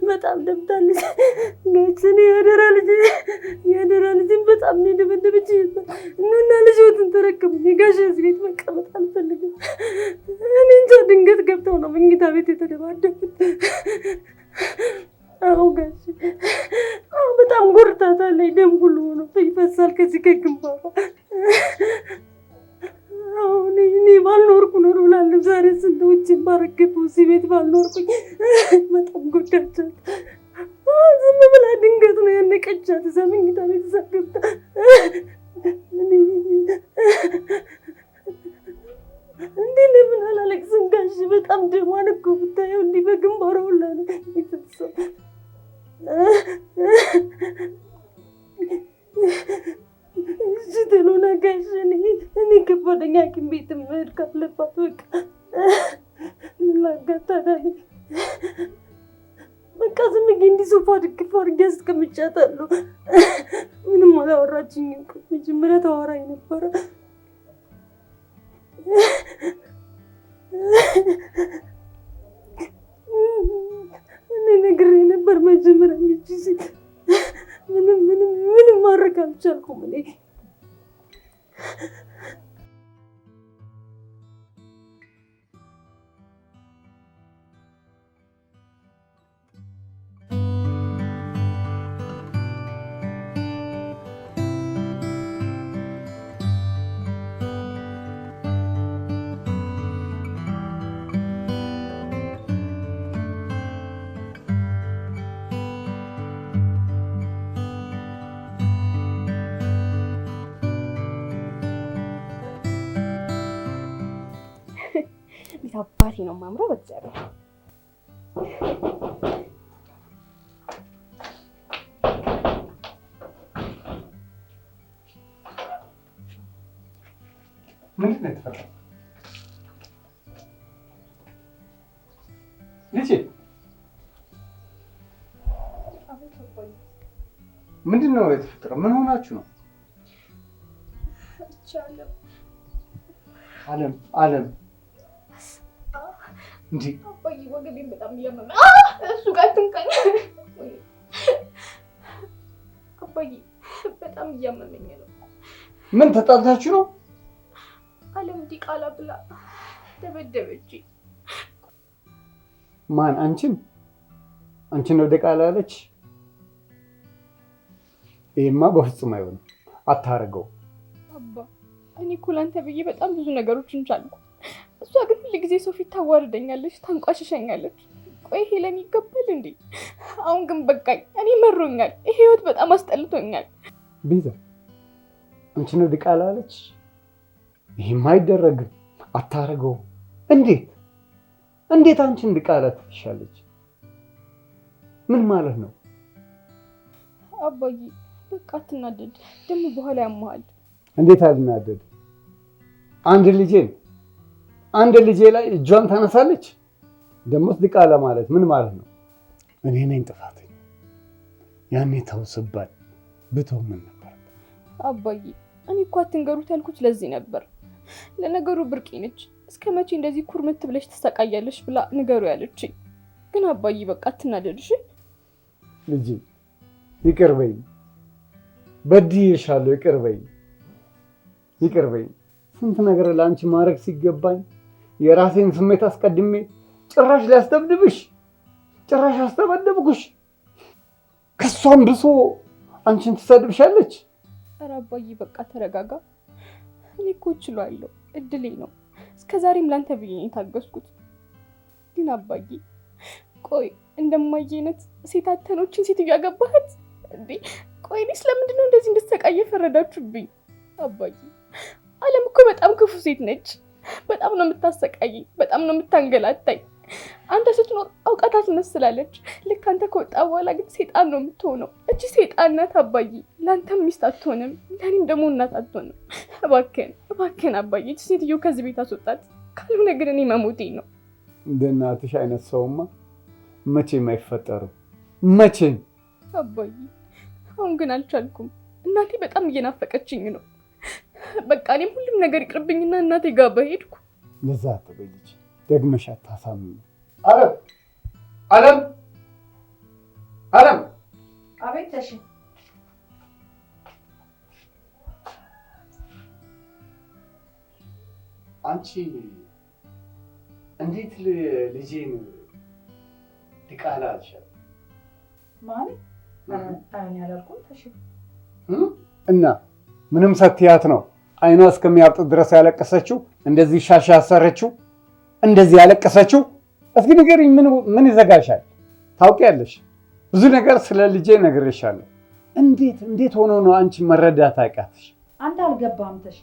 በጣም ደምታለች። ጋሼ እኔ የአደራ ልጅ የአደራ ልጅን በጣም ነው የደበደበች። ኑና ልጅዎትን ተረከቡኝ ጋሼ። እዚህ ቤት መቀመጥ አልፈልግም። እኔ እንጃ ድንገት ገብተው ነው መኝታ ቤት የተደባደቡት። አዎ ጋሼ፣ አዎ በጣም ጎርታታለች። ደም ሁሉ ሆኖ ይፈሳል ከዚህ ከግንባሯ። አሁን እኔ ባልኖርኩ ኖሮ እላለሁ። ዛሬ ስንቶችን ባረገፈው እዚህ ቤት ባልኖርኩኝ። በጣም ጎዳቻት። ዝም ብላ ድንገት ነው ያነቀቻት። እዛ መኝታ ቤት እዛ ገብታ እንዴ ለምን አላለቅስም ጋሼ? በጣም ደሟን እኮ ብታየው እንዲህ በግንባሯ ሁላ ነው የሚፈሰው። እሺ ቶሎ ና ጋሼ። እኔ ከበደኝ። ሐኪም ቤት መሄድ ካለባት በቃ ምን ላድርጋት ታዲያ? በቃ ዝም ብዬ እንዲህ ሶፋ ድግፍ አድርጌ አስቀምጫታለሁ። ምንም አላወራችኝም እኮ መጀመሪያ ታወራኝ ነበረ። እኔ ነግሬ ነበር መጀመሪያ ምቺ ሲል ምንም ምንም ምንም ማድረግ አልቻልኩም እኔ። እንዴት አባቴ ነው የማምረው በእግዚአብሔር። ምንድን ነው የተፈጠረው? ልጄ ምንድን ነው የተፈጠረው? ምን ሆናችሁ ነው? አለም አለም እንዴ አባዬ ወገቤን በጣም እያመመኝ እሱ ጋር አትንካኝ። አባዬ በጣም እያመመኝ ነው። ምን ተጣልታችሁ ነው? አለም ዲቃላ ብላ ደበደበችኝ። ማን? አንቺን? አንቺን ነው ደቃላ አለች? ይሄማ በፍጹም አይሆንም፣ አታረገው። አባ እኔ እኮ ላንተ ብዬ በጣም ብዙ ነገሮችን ቻልኩ። እሷ ግን ሁል ጊዜ ሰው ፊት ታዋርደኛለች፣ ታንቋሽሸኛለች። ቆይ ይሄ ለኔ ይገባል እንዴ? አሁን ግን በቃኝ፣ እኔ መሮኛል። ይሄ ህይወት በጣም አስጠልቶኛል። ቤዛ አንቺን ነው ደቃላ አለች? ይሄማ አይደረግም፣ አታረገው። እንዴት እንዴት አንቺን ድቃላ ትሻለች? ምን ማለት ነው? አባዬ በቃ አትናደድ፣ ደግሞ በኋላ ያመሃል። እንዴት አልናደድ? አንድ ልጄ ላይ እጇን ታነሳለች? ደግሞስ ድቃላ ማለት ምን ማለት ነው? እኔ ነኝ ጥፋተኛ። ያኔ ተው ስባል ብተው ምን ነበር? አባዬ እኔ እኮ አትንገሩት ያልኩት ለዚህ ነበር። ለነገሩ ብርቄ ነች፣ እስከ መቼ እንደዚህ ኩርምት ብለሽ ትሰቃያለሽ ብላ ንገሩ ያለችኝ። ግን አባዬ በቃ አትናደድ እሺ? ልጄ ይቅር በይኝ፣ በድዬሻለሁ። ይቅር በይኝ፣ ይቅር በይኝ። ስንት ነገር ለአንቺ ማድረግ ሲገባኝ የራሴን ስሜት አስቀድሜ ጭራሽ ሊያስደብድብሽ፣ ጭራሽ አስደበደብኩሽ። ከሷም ብሶ አንቺን ትሰድብሻለች። ኧረ አባዬ በቃ ተረጋጋ። እኔ እኮ እችላለሁ፣ እድሌ ነው። እስከ ዛሬም ላንተ ብዬ ነው የታገስኩት። ግን አባዬ ቆይ እንደማዬ አይነት ሴት አተኖችን ሴትዮ ያገባሃት እንዴ? ቆይ እኔስ ለምንድን ነው እንደዚህ እንድሰቃይ የፈረዳችሁብኝ? አባዬ አለም እኮ በጣም ክፉ ሴት ነች። በጣም ነው የምታሰቃየኝ፣ በጣም ነው የምታንገላታኝ። አንተ ስትኖር አውቃት ታስመስላለች። ልክ አንተ ከወጣ በኋላ ግን ሴጣን ነው የምትሆነው። እቺ ሴጣን ናት አባዬ። ለአንተም ሚስት አትሆንም፣ ለእኔም ደግሞ እናት አትሆንም። እባክህን እባክህን አባዬ እቺ ሴትዮ ከዚህ ቤት አስወጣት፣ ካልሆነ ግን እኔ መሞቴ ነው። እንደ እናትሽ አይነት ሰውማ መቼም አይፈጠርም፣ መቼም። አባዬ አሁን ግን አልቻልኩም። እናቴ በጣም እየናፈቀችኝ ነው። በቃ እኔም ሁሉም ነገር ይቅርብኝና እናቴ ጋር በሄድኩ። ለዛ አትበይ ልጄ፣ ደግመሽ አታሳምኚኝ። አለም አለም አለም! አቤት ተሺ። አንቺ እንዴት ልጄን ድቃላ አልሻት? ማለት እኔ አላልኩም ተሺ። እና ምንም ሰትያት ነው አይኗ እስከሚያብጥ ድረስ ያለቀሰችው? እንደዚህ ሻሽ ያሰረችው? እንደዚህ ያለቀሰችው? እስኪ ንገሪኝ፣ ምን ይዘጋሻል? ታውቂያለሽ፣ ብዙ ነገር ስለ ልጄ ነግሬሻለሁ። እንዴት እንዴት ሆኖ ነው አንቺ መረዳት አቃተሽ? አንተ አልገባህም ተሺ።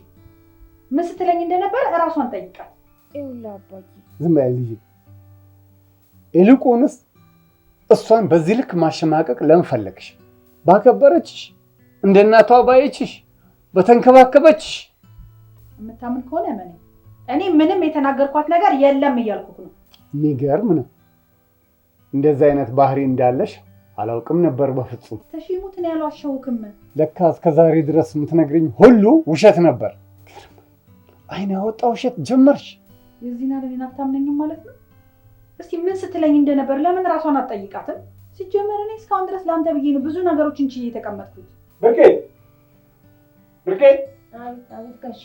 ምን ስትለኝ እንደነበረ እራሷን ጠይቃት። ይኸውልህ አባዬ ዝም በይ ልጄ። ይልቁንስ እሷን በዚህ ልክ ማሸማቀቅ ለምን ፈለግሽ? ባከበረችሽ፣ እንደ እናቷ ባየችሽ፣ በተንከባከበችሽ። የምታምን ከሆነ እመነኝ። እኔ ምንም የተናገርኳት ነገር የለም እያልኩህ ነው። የሚገርም ነው። እንደዚህ አይነት ባህሪ እንዳለሽ አላውቅም ነበር በፍጹም። ተሺ ሙት፣ እኔ አልዋሸሁክም። ለካ እስከ ዛሬ ድረስ የምትነግሪኝ ሁሉ ውሸት ነበር። አይን ያወጣ ውሸት ጀመርሽ። የዚህን ያህል እኔን አታምነኝም ማለት ነው? እስቲ ምን ስትለኝ እንደነበር ለምን ራሷን አትጠይቃትም? ሲጀመር እኔ እስካሁን ድረስ ለአንተ ብዬ ነው ብዙ ነገሮችን ችዬ የተቀመጥኩት። ብርቄ ብርቄ፣ አቤት አቤት ጋሽ።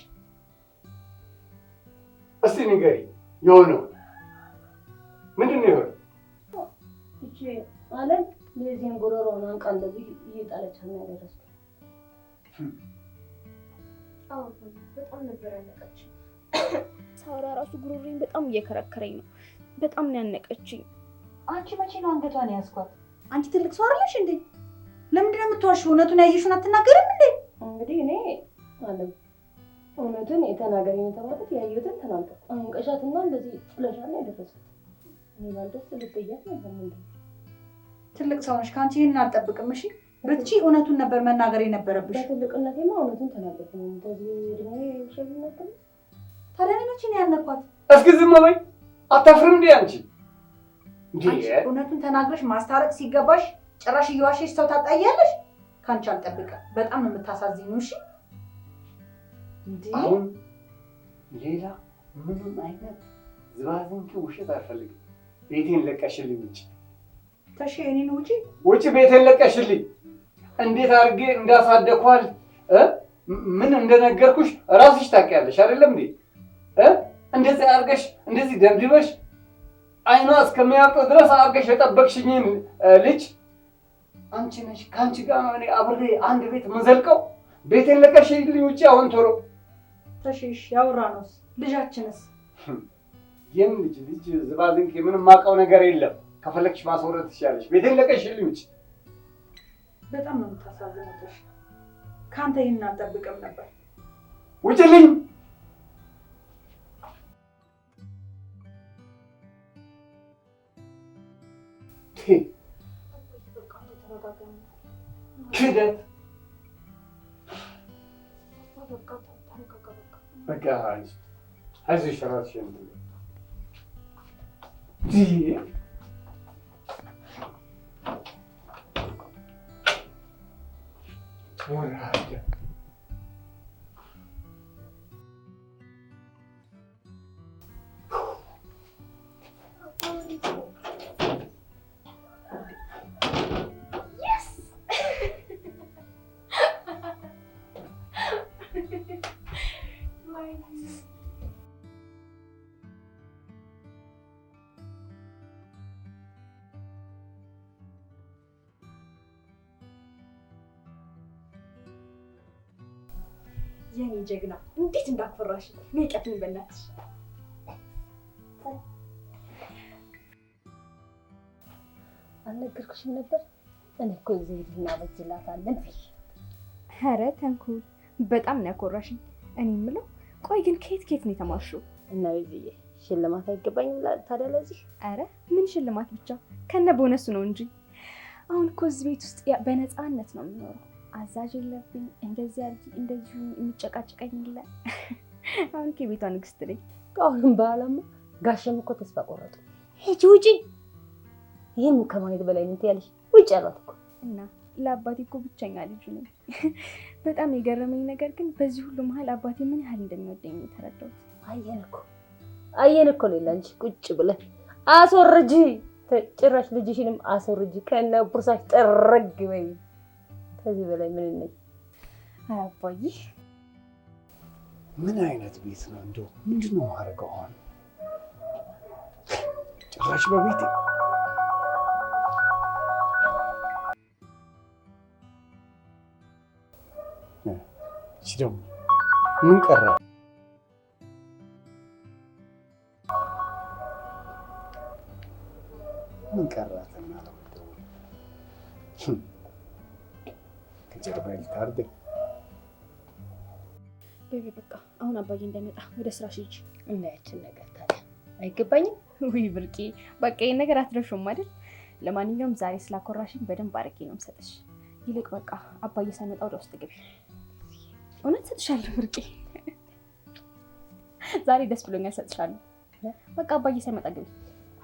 እስቲ ንገሪኝ የሆነው ምንድን ነው የሆነው? እቺ አለም የዚህን ጉሮሮውን አንቃ እንደዚህ እየጣለች ነው ያደረስኩት። አዎ በጣም ነበር ያነቀችኝ። ሳውራ ራሱ ጉሮሮዬን በጣም እየከረከረኝ ነው። በጣም ነው ያነቀችኝ። አንቺ መቼ ነው አንገቷን ያዝኳት? አንቺ ትልቅ ሰው አይደለሽ እንዴ? ለምንድን ነው የምትዋሺው? እውነቱን ያየሽውን አትናገርም እንዴ? እንግዲህ እኔ አለም እውነቱን የተናገረኝ የተባልኩት ያየሁትን ተናገርኩ። አንቀሻትና እንደዚህ ጥለሻት ነው ያደረስኩት። እኔ ባልደርስ ልጠያት ነበር። ምንድን ነው ትልቅ ሰው ነሽ፣ ከአንቺ ይሄንን አልጠብቅም። እሺ ብትቺ እውነቱን ነበር መናገር የነበረብሽ። በትልቅነቴማ እውነቱን ተናገርኩ። እንደዚህ እድሜ ውሸት ልናገር? ታዲያ እኔ መቼ ነው ያነኳት? እስኪ ዝም በይ። አታፍርም እንዴ አንቺ? እንዴ እውነቱን ተናግረሽ ማስታረቅ ሲገባሽ ጭራሽ እየዋሸሽ ሰው ታጣያለሽ። ከአንቺ አልጠብቅም። በጣም ነው የምታሳዝኚው። እሺ እንዴ አሁን ሌላ ምንም አይነት ዝባዝንኪ ውሸት አልፈልግም። ቤቴን ለቀሽልኝ ውጪ። ተሺ እኔን ውጪ ውጪ! ቤቴን ለቀሽልኝ። እንዴት አድርጌ እንዳሳደኳል ምን እንደነገርኩሽ ራስሽ ታውቂያለሽ አይደለም እንዴ? እንደዚህ አድርገሽ እንደዚህ ደብድበሽ አይኗ እስከሚያብጥ ድረስ አድርገሽ የጠበቅሽኝን ልጅ አንቺ ነሽ። ከአንቺ ጋር ነው እኔ አብሬ አንድ ቤት የምዘልቀው። ቤቴን ለቀሽልኝ ውጪ አሁን ቶሎ። ተሽሽ ያወራነውስ ልጃችንስ? የምን ልጅ ልጅ ዝባዝንኬ ምንም የማውቀው ነገር የለም። ከፈለግሽ ማስወረድ ትችያለሽ። ቤቴን ለቀሽልኝ ውጪ። በጣም ነው የምታሳዝነው። ተሽ ከአንተ ይህን አልጠብቅም ነበር። ውጭልኝ። ክህደት በቃ አይዞሽ፣ እራስሽን ወራዳ። የኔ ጀግና እንዴት እንዳኮራሽ! ነይ ቀፊኝ በእናትሽ። አልነገርኩሽም ነበር? እኔ እኮ ዘይድ እናበጅላታለን ብዬ። ኧረ ተንኩል በጣም ነው ያኮራሽኝ። እኔ የምለው ቆይ ግን ከየት ከየት ነው የተማርሽው? እና ቤዝዬ ሽልማት አይገባኝም ታዲያ ለዚህ? ኧረ ምን ሽልማት ብቻ ከነ ቦነሱ ነው እንጂ። አሁን እኮ እዚህ ቤት ውስጥ በነፃነት ነው የምኖረው። አዛዥ የለብኝ፣ እንደዚህ አድርጊ እንደዚህ የሚጨቃጨቀኝ የለ። አሁን እኮ የቤቷ ንግስት ነኝ። ከአሁንም በኋላማ ጋሼም እኮ ተስፋ ቆረጡ። ሂጂ ውጪ፣ ይህን ከማየት በላይ ምን ትያለሽ? ውጪ አሏት እኮ። እና ለአባቴ እኮ ብቸኛ ልጁ ነኝ። በጣም የገረመኝ ነገር ግን በዚህ ሁሉ መሀል አባቴ ምን ያህል እንደሚወደኝ ነው የተረዳሁት። አየን እኮ አየን እኮ ሌላ እንጂ ቁጭ ብለን አስወርጂ፣ ጭራሽ ልጅሽንም አስወርጂ ከነ ቡርሳሽ ጥርግ በይ። ከዚህ በላይ ምን ነኝ? አይ አባዬ፣ ምን አይነት ቤት ነው እንደው? ምንድን ነው የማደርገው አሁን? ጭራሽ በቤቴ እቺ ደግሞ ምን ቀረ? ምን ቀራትና ነው ከጀርባ ልታርደኝ? Baby በቃ አሁን አባዬ እንዳይመጣ ወደ ስራሽ ሂጂ። እና ያችን ነገር ታዲያ አይገባኝም? ውይ ብርቄ፣ በቃ ይሄን ነገር አትረሺውም አይደል? ለማንኛውም ዛሬ ስላኮራሽኝ በደንብ አድርጌ ነው የምሰጥሽ። ይልቅ በቃ አባዬ ሳይመጣ ወደ ውስጥ ግቢ። እውነት እሰጥሻለሁ ብርቄ፣ ዛሬ ደስ ብሎኛል፣ እሰጥሻለሁ። በቃ አባዬ ሳይመጣ ግቢ።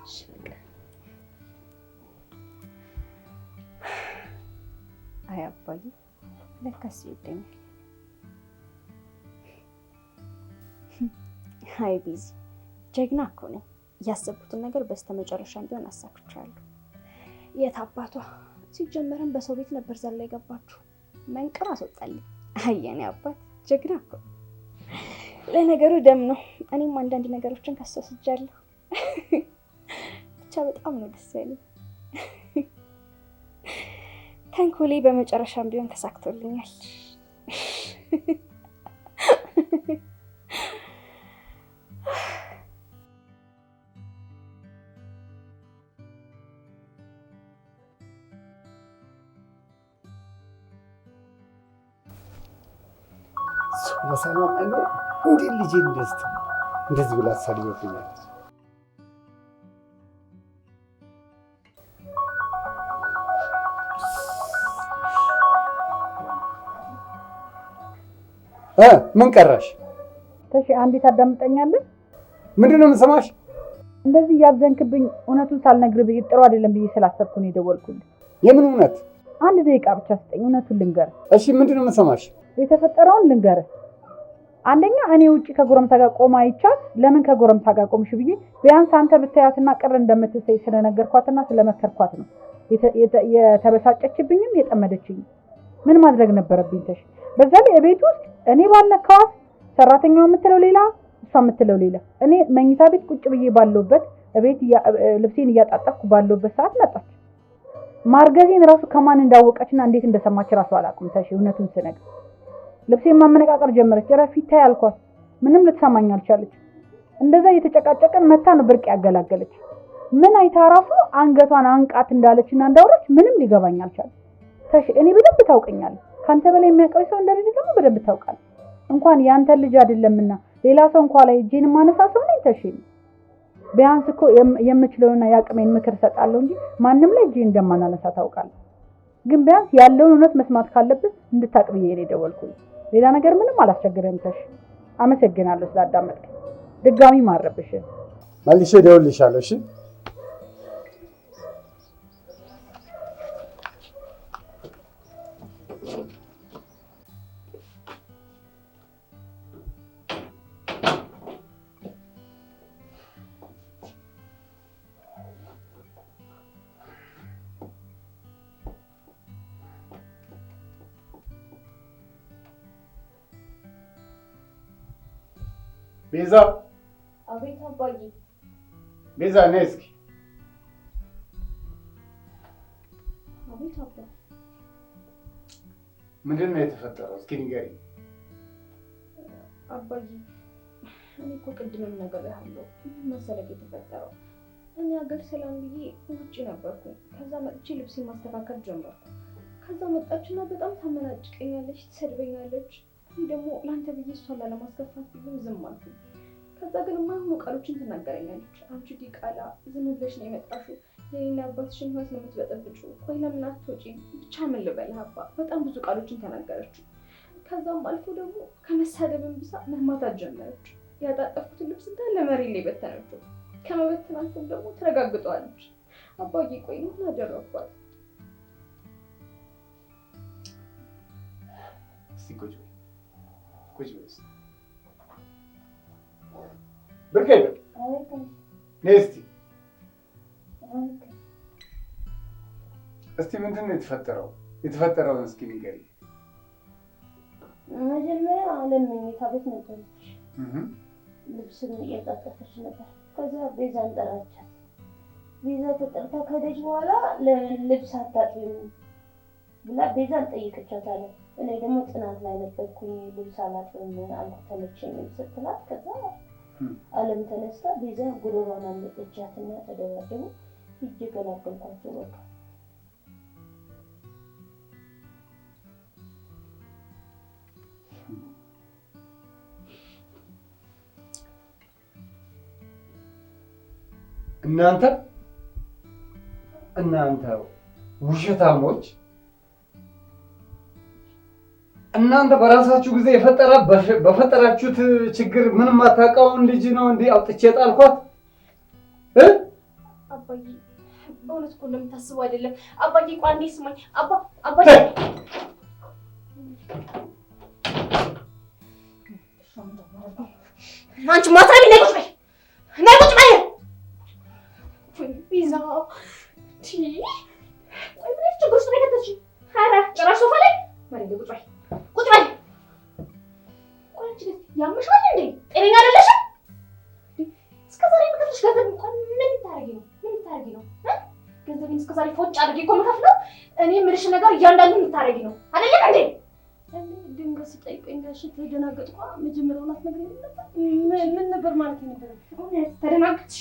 እሺ በቃ። አይ አባዬ ለካስ ይወደኛል። አይ ቢዚ ጀግና እኮ ነኝ። ያሰብኩትን ነገር በስተመጨረሻም ቢሆን አሳክቻለሁ። የት አባቷ ሲጀመርም በሰው ቤት ነበር ዘላ የገባችሁ። መንቅር አስወጣልኝ። አይ የኔ አባት ጀግና እኮ። ለነገሩ ደም ነው። እኔም አንዳንድ ነገሮችን ከሷ ወስጃለሁ። ብቻ በጣም ነው ደስ ያለኝ። ተንኮሌ በመጨረሻም ቢሆን ተሳክቶልኛል። በሰላም አይኖር እንዴት ልጄ እንደዚህ ብላ ትሰድብብኛለች? ምን ቀረሽ? ተሽ አንዴ ታዳምጠኛለህ? ምንድን ነው የምሰማሽ? እንደዚህ እያዘንክብኝ እውነቱን ሳልነግርህ ብዬ ጥሩ አይደለም ብዬ ስላሰብኩ ነው የደወልኩልህ። የምን እውነት? አንድ ደቂቃ ብቻ ስጠኝ፣ እውነቱን ልንገርህ። እሺ፣ ምንድን ነው የምሰማሽ? የተፈጠረውን ልንገርህ። አንደኛ እኔ ውጪ ከጎረምሳ ጋር ቆማ አይቻት ለምን ከጎረምሳ ጋር ቆምሽ ብዬ ቢያንስ አንተ ብታያትና ቅር እንደምትሰይ ስለነገርኳትና ስለመከርኳት ነው የተበሳጨችብኝም የጠመደችኝ። ምን ማድረግ ነበረብኝ? ተሽ በዛ ላይ እቤት ውስጥ እኔ ባልነካዋት ሰራተኛዋ የምትለው ሌላ፣ እሷ እሷ የምትለው ሌላ። እኔ መኝታ ቤት ቁጭ ብዬ ባለሁበት ቤት ልብሴን እያጣጠፍኩ ባለሁበት ሰዓት መጣች። ማርገዜን ራሱ ከማን እንዳወቀችና እንዴት እንደሰማች ራሱ አላውቅም። ተሽ እውነቱን ስነግር ልብሴን ማመነቃቀር ጀመረች። እረፊ ተይ አልኳት። ምንም ልትሰማኝ አልቻለች። እንደዛ እየተጨቃጨቀን መታ ነው ብርቅ ያገላገለች። ምን አይታ ራሱ አንገቷን አንቃት እንዳለችና እንዳወራች ምንም ሊገባኝ አልቻለም። ተሽ እኔ በደንብ ታውቀኛለህ። ካንተ በላይ የሚያውቀው ሰው እንደሌለ ደግሞ በደንብ ታውቃለህ። እንኳን ያንተ ልጅ አይደለምና ሌላ ሰው እንኳን ላይ እጄን ማነሳ ሰው ነኝ። ተሽ ቢያንስ እኮ የምችለውና የአቅሜን ምክር እሰጣለሁ እንጂ ማንም ላይ እጄን እንደማናነሳ ታውቃለህ። ግን ቢያንስ ያለውን እውነት መስማት ካለብህ እንድታቅ ብዬ ነው የደወልኩልህ። ሌላ ነገር ምንም አላስቸግርህም። ተሽ አመሰግናለሁ ስላዳመጥክ። ድጋሚ ማረብሽ መልሼ እደውልልሻለሁ። እሺ ቤዛ። አቤት አባዬ። ቤዛ ነይ እስኪ። አቤት አባ። ምንድን ነው የተፈጠረው? እስኪ ንገሪኝ። አባዬ እኔ እኮ ቅድምም ነግሬሃለሁ። ምን መሰለህ የተፈጠረው፣ እኔ ሀገር ሰላም ብዬ ውጭ ነበርኩኝ። ከዛ መጥቼ ልብሴን ማስተካከል ጀመርኩ። ከዛ መጣችና በጣም ታመናጭቀኛለች፣ ትሰድበኛለች። እኔ ደግሞ ለአንተ ብዬ እሷን ላለማስከፋት ብዬም ዝም አልኩኝ። ከዛ ግን የማይሆኑ ቃሎችን ትናገረኛለች። አንቺ ዲቃላ፣ ዝም ብለሽ ነው የመጣሽው፣ የኔና አባትሽን ሕይወት ነው የምትበጠብጪው። ቆይ ለምን አትወጪም? ብቻ ምን ልበልህ አባ፣ በጣም ብዙ ቃሎችን ተናገረችው። ከዛም አልፎ ደግሞ ከመሳደብም ብሳ መማታት ጀመረች። ያጣጠፍኩትን ልብስ እንዳለ መሬት ላይ በተነችው። ከመበተን አልፎም ደግሞ ትረጋግጠዋለች። አባዬ ቆይ ምን አደረኳት? እስኪ ቁጭ በይ፣ ቁጭ በይ እስኪ። ብርቄ ነይ እስኪ። እስኪ ምንድን ነው የተፈጠረው? የተፈጠረውን እስኪ ንገሪኝ። መጀመሪያ አለም መኝታ ቤት ነበረች። ልብስም እያጣጠፈች ነበር። ከዛ ቤዛን ጠራቻት። ቤዛ ተጠርታ ከሄደች በኋላ ለምን ልብስ አታጥቢም ብላ ቤዛን ጠይቀቻት አለ። እኔ ደግሞ ጥናት ላይ ነበርኩኝ፣ ልብስ አላጥብም አልተመቸኝም ስትላት፣ ከዛ አለም ተነስታ ቤዛ ጉሮሯን አነቀቻትና ተደባደቡ። ሂጅ ገላገልኳቸው። በቃ እናንተ እናንተ ውሸታሞች፣ እናንተ በራሳችሁ ጊዜ በፈጠራችሁት ችግር ምንም አታውቀውን ልጅ ነው እንዲህ አውጥቼ ጣልኳት እ አባዬ በእውነት እኮ እንደምታስበው አይደለም። አባዬ ቆይ አንዴ ስማኝ። አባ አባዬ አንቺ ማትረቢ ነይ ቁጭ በይ፣ ነይ ቁጭ በይ። ቤዛ ቆይ ምን ችግር ውስጥ ነው የከተትሽኝ? ኧረ ጭራሽ ሶፋ ላይ መሬት ላይ ቁጭ በይ፣ ቁጭ በይ። ቆይ አንቺ ግን ያምሻል እንዴ? ጤነኛ አይደለሽም? እስከ ዛሬ የምከፍልሽ ገንዘብ እንኳን ምን ልታረጊ ነው? ምን ልታረጊ ነው? ገንዘቤን እስከ ዛሬ ፎጭ አድርጌ እኮ የምከፍለው እኔ የምልሽ ነገር እያንዳንዱን ልታረጊ ነው አይደለም እንዴ? ድንገት ስጠይቀኝ ጋሽ ተደናገጥኩ። መጀመሪያውን አትነግሪኝም ነበር? ምን ነበር ማለት የነበረው? እውነት ተደናገጥሽ?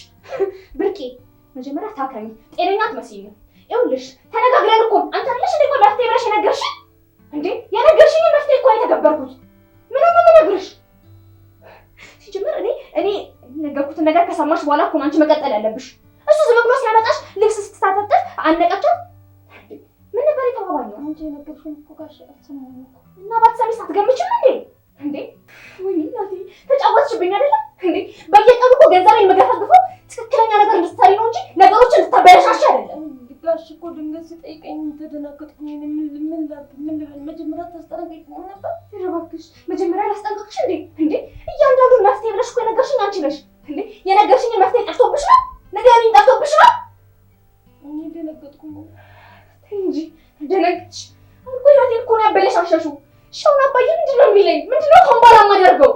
ብርቄ መጀመሪያ ታከሚ፣ ጤነኛ አትመስይኝም። ይኸውልሽ ተነጋግረን እኮ አንተ አይደለሽ እንዴ ቆይ መፍትሄ ብለሽ የነገርሽኝ እንዴ? የነገርሽኝን መፍትሄ እኮ የተገበርኩት። ምን ነው የምነግርሽ? ሲጀምር እኔ የነገርኩትን ነገር ከሰማሽ በኋላ እኮ ነው አንቺ መቀጠል ያለብሽ። እሱ ዝም ብሎ ሲያመጣሽ ልብስ ስትታጠፍ አነቃቻት። ምን ነበር የተባባልነው? አንቺ የነገርሽኝ እኮ ጋሽ አልሰማሁም እኮ። እና ባትሰሚስ አትገምችም እንዴ? እንዴ ወይኔ እናቴ ተጫወትሽብኝ አይደለ እንዴ? በየቀኑ እኮ ገንዘቤን የምገፈግፈው ትክክለኛ ነገር እንድትሰሪ ነው እንጂ ነገሮችን እንድታበለሻሽ አይደለም። ጋሽ እኮ ድንገት ሲጠይቀኝ ተደናገጥኩኝ። ምን ላድርግ? ምን ልበል? መጀመሪያ ታስጠነቅቂኝ ነበር። ኧረ እባክሽ መጀመሪያ ላስጠንቅቅሽ እንዴ? እንዴ እያንዳንዱን መፍትሄ ብለሽ እኮ የነገርሽኝ አንቺ ነሽ እንዴ። የነገርሽኝን መፍትሄ ጠፍቶብሽ ነው? ንገሪኝ፣ ጠፍቶብሽ ነው? እኔ ደነገጥኩኝ ተይ እንጂ ደነግጥሽ። አሁን እኮ ህይወቴን እኮ ነው ያበለሻሸሽው። እሺ አሁን አባዬ ምንድን ነው የሚለኝ? ምንድን ነው ከአሁን በኋላ የማደርገው?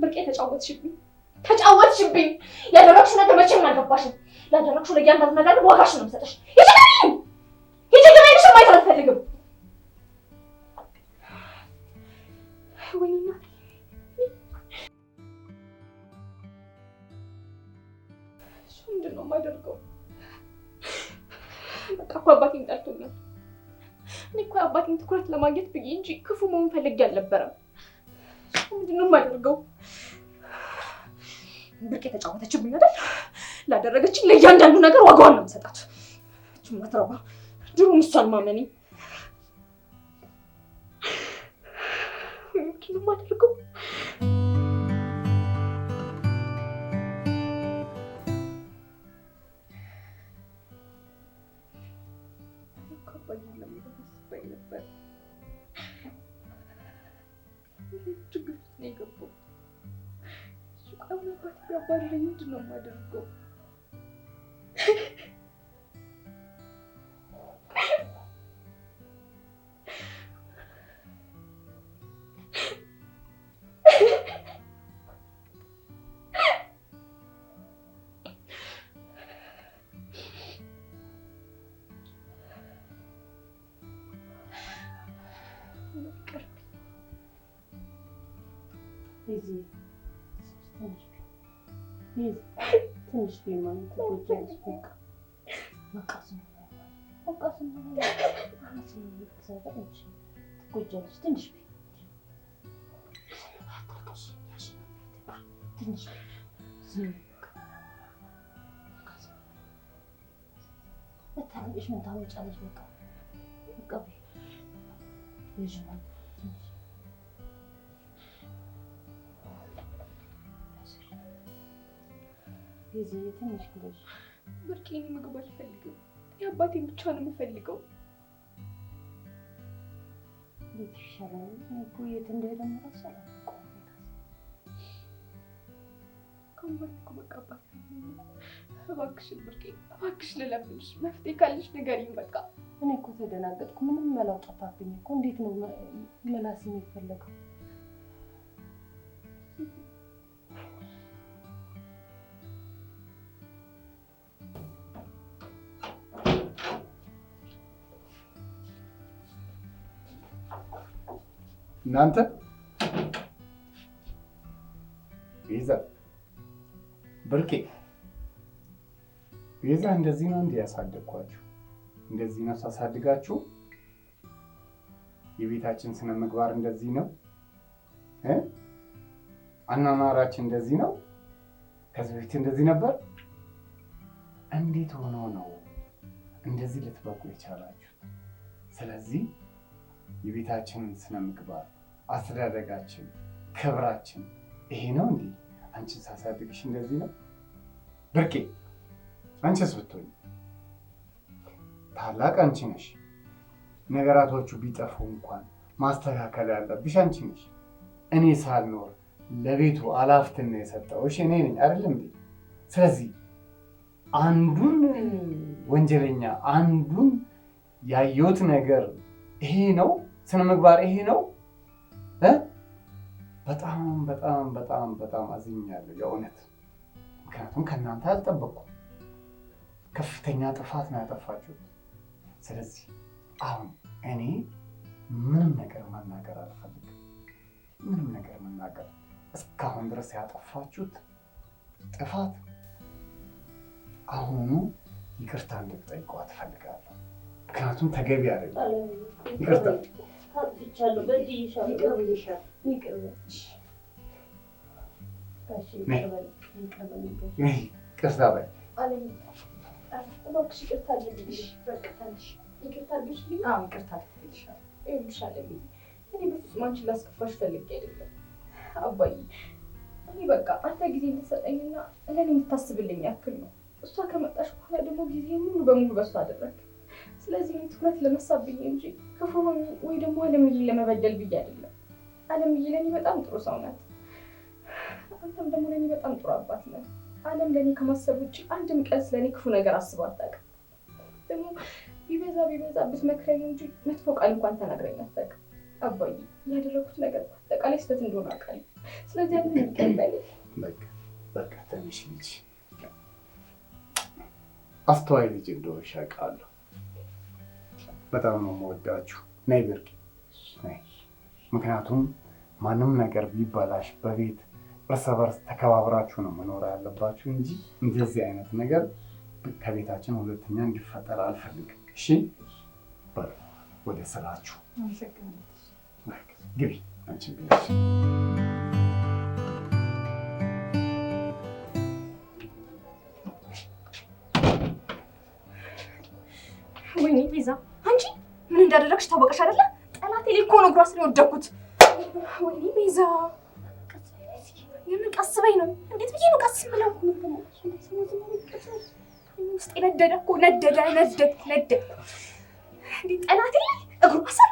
ብርቄ ተጫወትሽብኝ፣ ተጫወትሽብኝ። ያደረግሽው ነገር መቼም አልገባሽም። ላደረግሽው ለእያንዳንዱ ነገር ግን ዋጋሽን ነው የምሰጥሽ። ሂጂ ግቢልኝ፣ ሂጂ ግቢልሽ። ማየት አልፈልግም። ወይኔ እናቴ፣ እሱ ምንድን ነው የማደርገው? በቃ እኮ አባቴን ጠልቶኛል። እኔ እኮ አባቴን ትኩረት ለማግኘት ብዬ እንጂ ክፉ መሆን ፈልጌ አልነበረም። ምንድን ነው የማደርገው? ብርቄ ተጫወተችብኝ አይደል? ላደረገችኝ ለእያንዳንዱ ነገር ዋጋዋን ነው የምሰጣት። እቺ ማትረባ ድሮም እሷን ማመኔ። ምንድን ነው የማደርገው? ነበር ችግር ውስጥ ነው የገባው። እሱ ቃል አባቴ ቢያባርረኝ ምንድን ነው የማደርገው? ትንሽ ቢሆን ትጎጃለሽ። በቃ በቃ ዝም በቃ ዝም ትጎጃለሽ። ትንሽ ትንሽ ብታለቅሽ ምን ታመጫለሽ? በቃ በቃ ትንሽ ትንሽ ብለሽ ብርቄ፣ እኔ ምግብ አልፈልግም። የአባቴን ብቻ ነው የምፈልገው። እንዴት ይሻላል? እኔ እኮ የት እንደሄደ እራሱ አላውቀውም። ከአሁን በኋላ እኮ በቃ አባቴ እባክሽን ብርቄ፣ እባክሽ ልለምንሽ፣ መፍትሄ ካለሽ ንገሪኝ። በቃ እኔ እኮ ተደናገጥኩ። ምንም መላው ጠፋብኝ እኮ። እንዴት ነው መላስ የሚፈለገው? እናንተ ቤዛ፣ ብርቄ፣ ቤዛ እንደዚህ ነው እንዲህ ያሳደግኳችሁ? እንደዚህ ነው ሳሳድጋችሁ? የቤታችን ስነ ምግባር እንደዚህ ነው? አኗኗራችን እንደዚህ ነው? ከዚህ በፊት እንደዚህ ነበር? እንዴት ሆኖ ነው እንደዚህ ልትበቁ የቻላችሁት? ስለዚህ የቤታችንን ስነ ምግባር፣ አስተዳደጋችን፣ ክብራችን ይሄ ነው እንዴ? አንቺን ሳሳድግሽ እንደዚህ ነው? ብርቄ አንቺስ ብትሆኚ ታላቅ አንቺ ነሽ። ነገራቶቹ ቢጠፉ እንኳን ማስተካከል ያለብሽ አንቺ ነሽ። እኔ ሳልኖር ለቤቱ ኃላፊነት የሰጠሁሽ እኔ ነኝ አይደለም እንዴ? ስለዚህ አንዱን ወንጀለኛ አንዱን ያየሁት ነገር ይሄ ነው፣ ስነ ምግባር ይሄ ነው። በጣም በጣም በጣም በጣም አዝኛለሁ የእውነት። ምክንያቱም ከእናንተ አልጠበቅኩም። ከፍተኛ ጥፋት ነው ያጠፋችሁት። ስለዚህ አሁን እኔ ምንም ነገር መናገር አልፈልግም። ምንም ነገር መናገር እስካሁን ድረስ ያጠፋችሁት ጥፋት አሁኑ ይቅርታ እንድትጠይቋት እፈልጋለሁ። ምክንያቱም ተገቢ አይደለም። ይቅርታ አጥፍቻለሁ፣ በድዬሻለሁ። ይቅር ይቅርታ በይ። እባክሽ ይቅርታ አድርጊልሽ። በቃ ትንሽ ይቅርታ አድርጊልሽ። አዎ ይቅርታ አድርጊልሻለሁ። ይኸውልሽ አለምዬ፣ እኔ በፍጹም አንቺን ላስከፋሽ ፈልጌ አይደለም አባዬ። እኔ በቃ አንተ ጊዜ እንድትሰጠኝና ለእኔ የምታስብልኝ ያክል ነው። እሷ ከመጣሽ በኋላ ደግሞ ጊዜ ሙሉ በሙሉ በእሷ አደረግ። ስለዚህ እኔ ትኩረት ለመሳብ ብዬ እንጂ ክፉ ሆኜ ወይ ደግሞ አለምዬን ለመበደል ብዬ አይደለም። አለምዬ ለእኔ በጣም ጥሩ ሰው ናት። አንተም ደግሞ ለእኔ በጣም ጥሩ አባት ነህ። አለም ለእኔ ከማሰብ ውጭ አንድም ቀን ስለእኔ ክፉ ነገር አስባ አታውቅም። ደግሞ ቢበዛ ቢበዛ ብትመክረኝ እንጂ መጥፎ ቃል እንኳን ተናግረኝ አታውቅም። አባዬ ያደረኩት ነገር አጠቃላይ ስህተት እንደሆነ አውቃለሁ። ስለዚህ አንተ ይቅር በለኝ። በቃ በቃ ትንሽ ልጅ አስተዋይ ልጅ እንደሆንሽ አውቃለሁ። በጣም ነው የምወዳችሁ። ነይ ብርቂ ነይ። ምክንያቱም ማንም ነገር ቢበላሽ በቤት እርስ በርስ ተከባብራችሁ ነው መኖር ያለባችሁ እንጂ እንደዚህ አይነት ነገር ከቤታችን ሁለተኛ እንዲፈጠር አልፈልግም። እሺ በሉ ወደ ስራችሁ ግቢ። አንቺ ግቢ። ወይኔ ቤዛ፣ አንቺ ምን እንዳደረግሽ ታወቀሽ አይደለ? ጠላቴ ላይ እኮ ነው እግሯ ስር የወደኩት። ወይኔ ቤዛ፣ የምን ቀስ በይ ነው? እንዴት ብዬ ነው ቀስ የምለው? ውስጤ ነደደ እኮ ነደደ፣ ነደድኩ ነደድኩ። እንዴ ጠላቴ ላይ እግሯ ስር።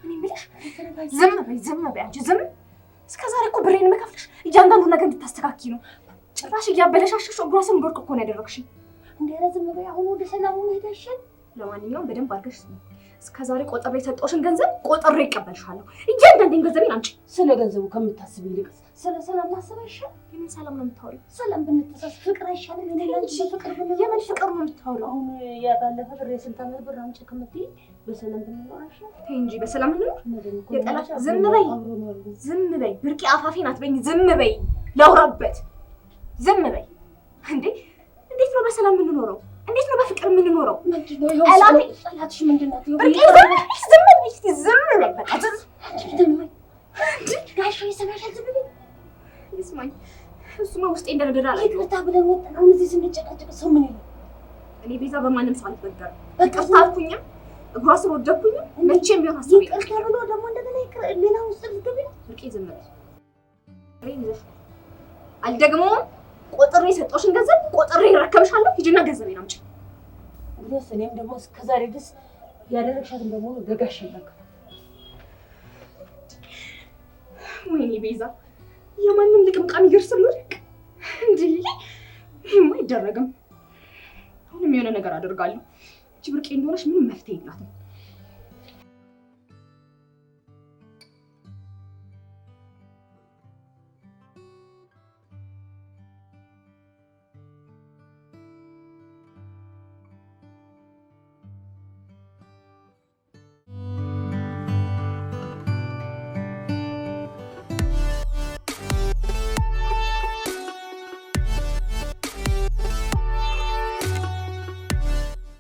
እኔ የምልሽ ዝም በይ ዝም በይ አንቺ ዝም። እስከ ዛሬ እኮ ብሬን የምከፍልሽ እያንዳንዱ ነገር እንድታስተካኪ ነው። ጭራሽ እያበለሻሸሽ እግሯ ስር እንድወድቅ እኮ ነው ያደረግሽኝ። እንደ ኧረ ዝም በይ አሁን ወደ ሰላሙ መሄድ አይሻልም? ለማንኛውም በደንብ አድርገሽ ስሚ። እስከ ዛሬ ቆጥሬ የሰጠሁሽን ገንዘብ ቆጥሬ እቀበልሻለሁ። እያንዳንዴን ገንዘቤን አምጪ። ስለ ገንዘቡ ከምታስቢ ይልቅ ስለ ሰላም ማሰብ አይሻልም? የምን ሰላም ነው የምታወሪው? ሰላም ብንተሳሰብ ፍቅር አይሻልም? እኔ ላንቺ በፍቅር ብንኖር የምን ፍቅር ነው የምታወሪው? አሁን ያባለፈ ብር የስንት ዓመት ብር አምጪ ከምትይ በሰላም ብንኖር አይሻልም? ተይ እንጂ በሰላም እንኖር። የጠላት የጠላት ዝም በይ ዝም በይ ብርቂ አፋፊ ናት በይኝ። ዝም በይ ላውራበት። ዝም በይ እንዴ! እንዴት ነው በሰላም የምንኖረው? እንዴት ነው በፍቅር የምንኖረው? ጠላትሽ ምንድን ናት? ብርቄ ዝም በይ እስኪ ዝም በይ በቃ ዝም ጋሽ ይሰማሻል? ዝም በይ ይስማኝ። እሱማ ውስጤ እንደነደደ አላየሁም። ይቅርታ ብለን ወጣን። አሁን እዚህ ስንጨቃጨቅ ሰው ምን ይላል? እኔ ቤዛ በማንም ሰው አልበገርም። ይቅርታ አልኩኝም፣ እግሯ ስር ወደኩኝም፣ መቼም ቢሆን ሀሳቤ ይቅርታ ብሎ ደግሞ እንደገና ሌላ ውስጥ ልትገቢ ነው። ብርቄ ዝም በይ ብሬን ይዘሽ አልደግመውም። ቆጥሬ የሰጠሁሽን ገንዘብ ቆጥሬ እረከብሻለሁ። ሂጂና ገንዘቤን አምጪ። እንግዲያውስ እኔም ደግሞ እስከዛሬ ድረስ ያደረግሻትን በሙሉ ለጋሽ ይረከብ። ወይኔ ቤዛ፣ የማንም ልቅምቃሚ እግር ስር ልወድቅ እንዴ? ይሄማ አይደረግም። አሁንም የሆነ ነገር አደርጋለሁ። እቺ ብርቄ እንደሆነች ምንም መፍትሄ የላትም።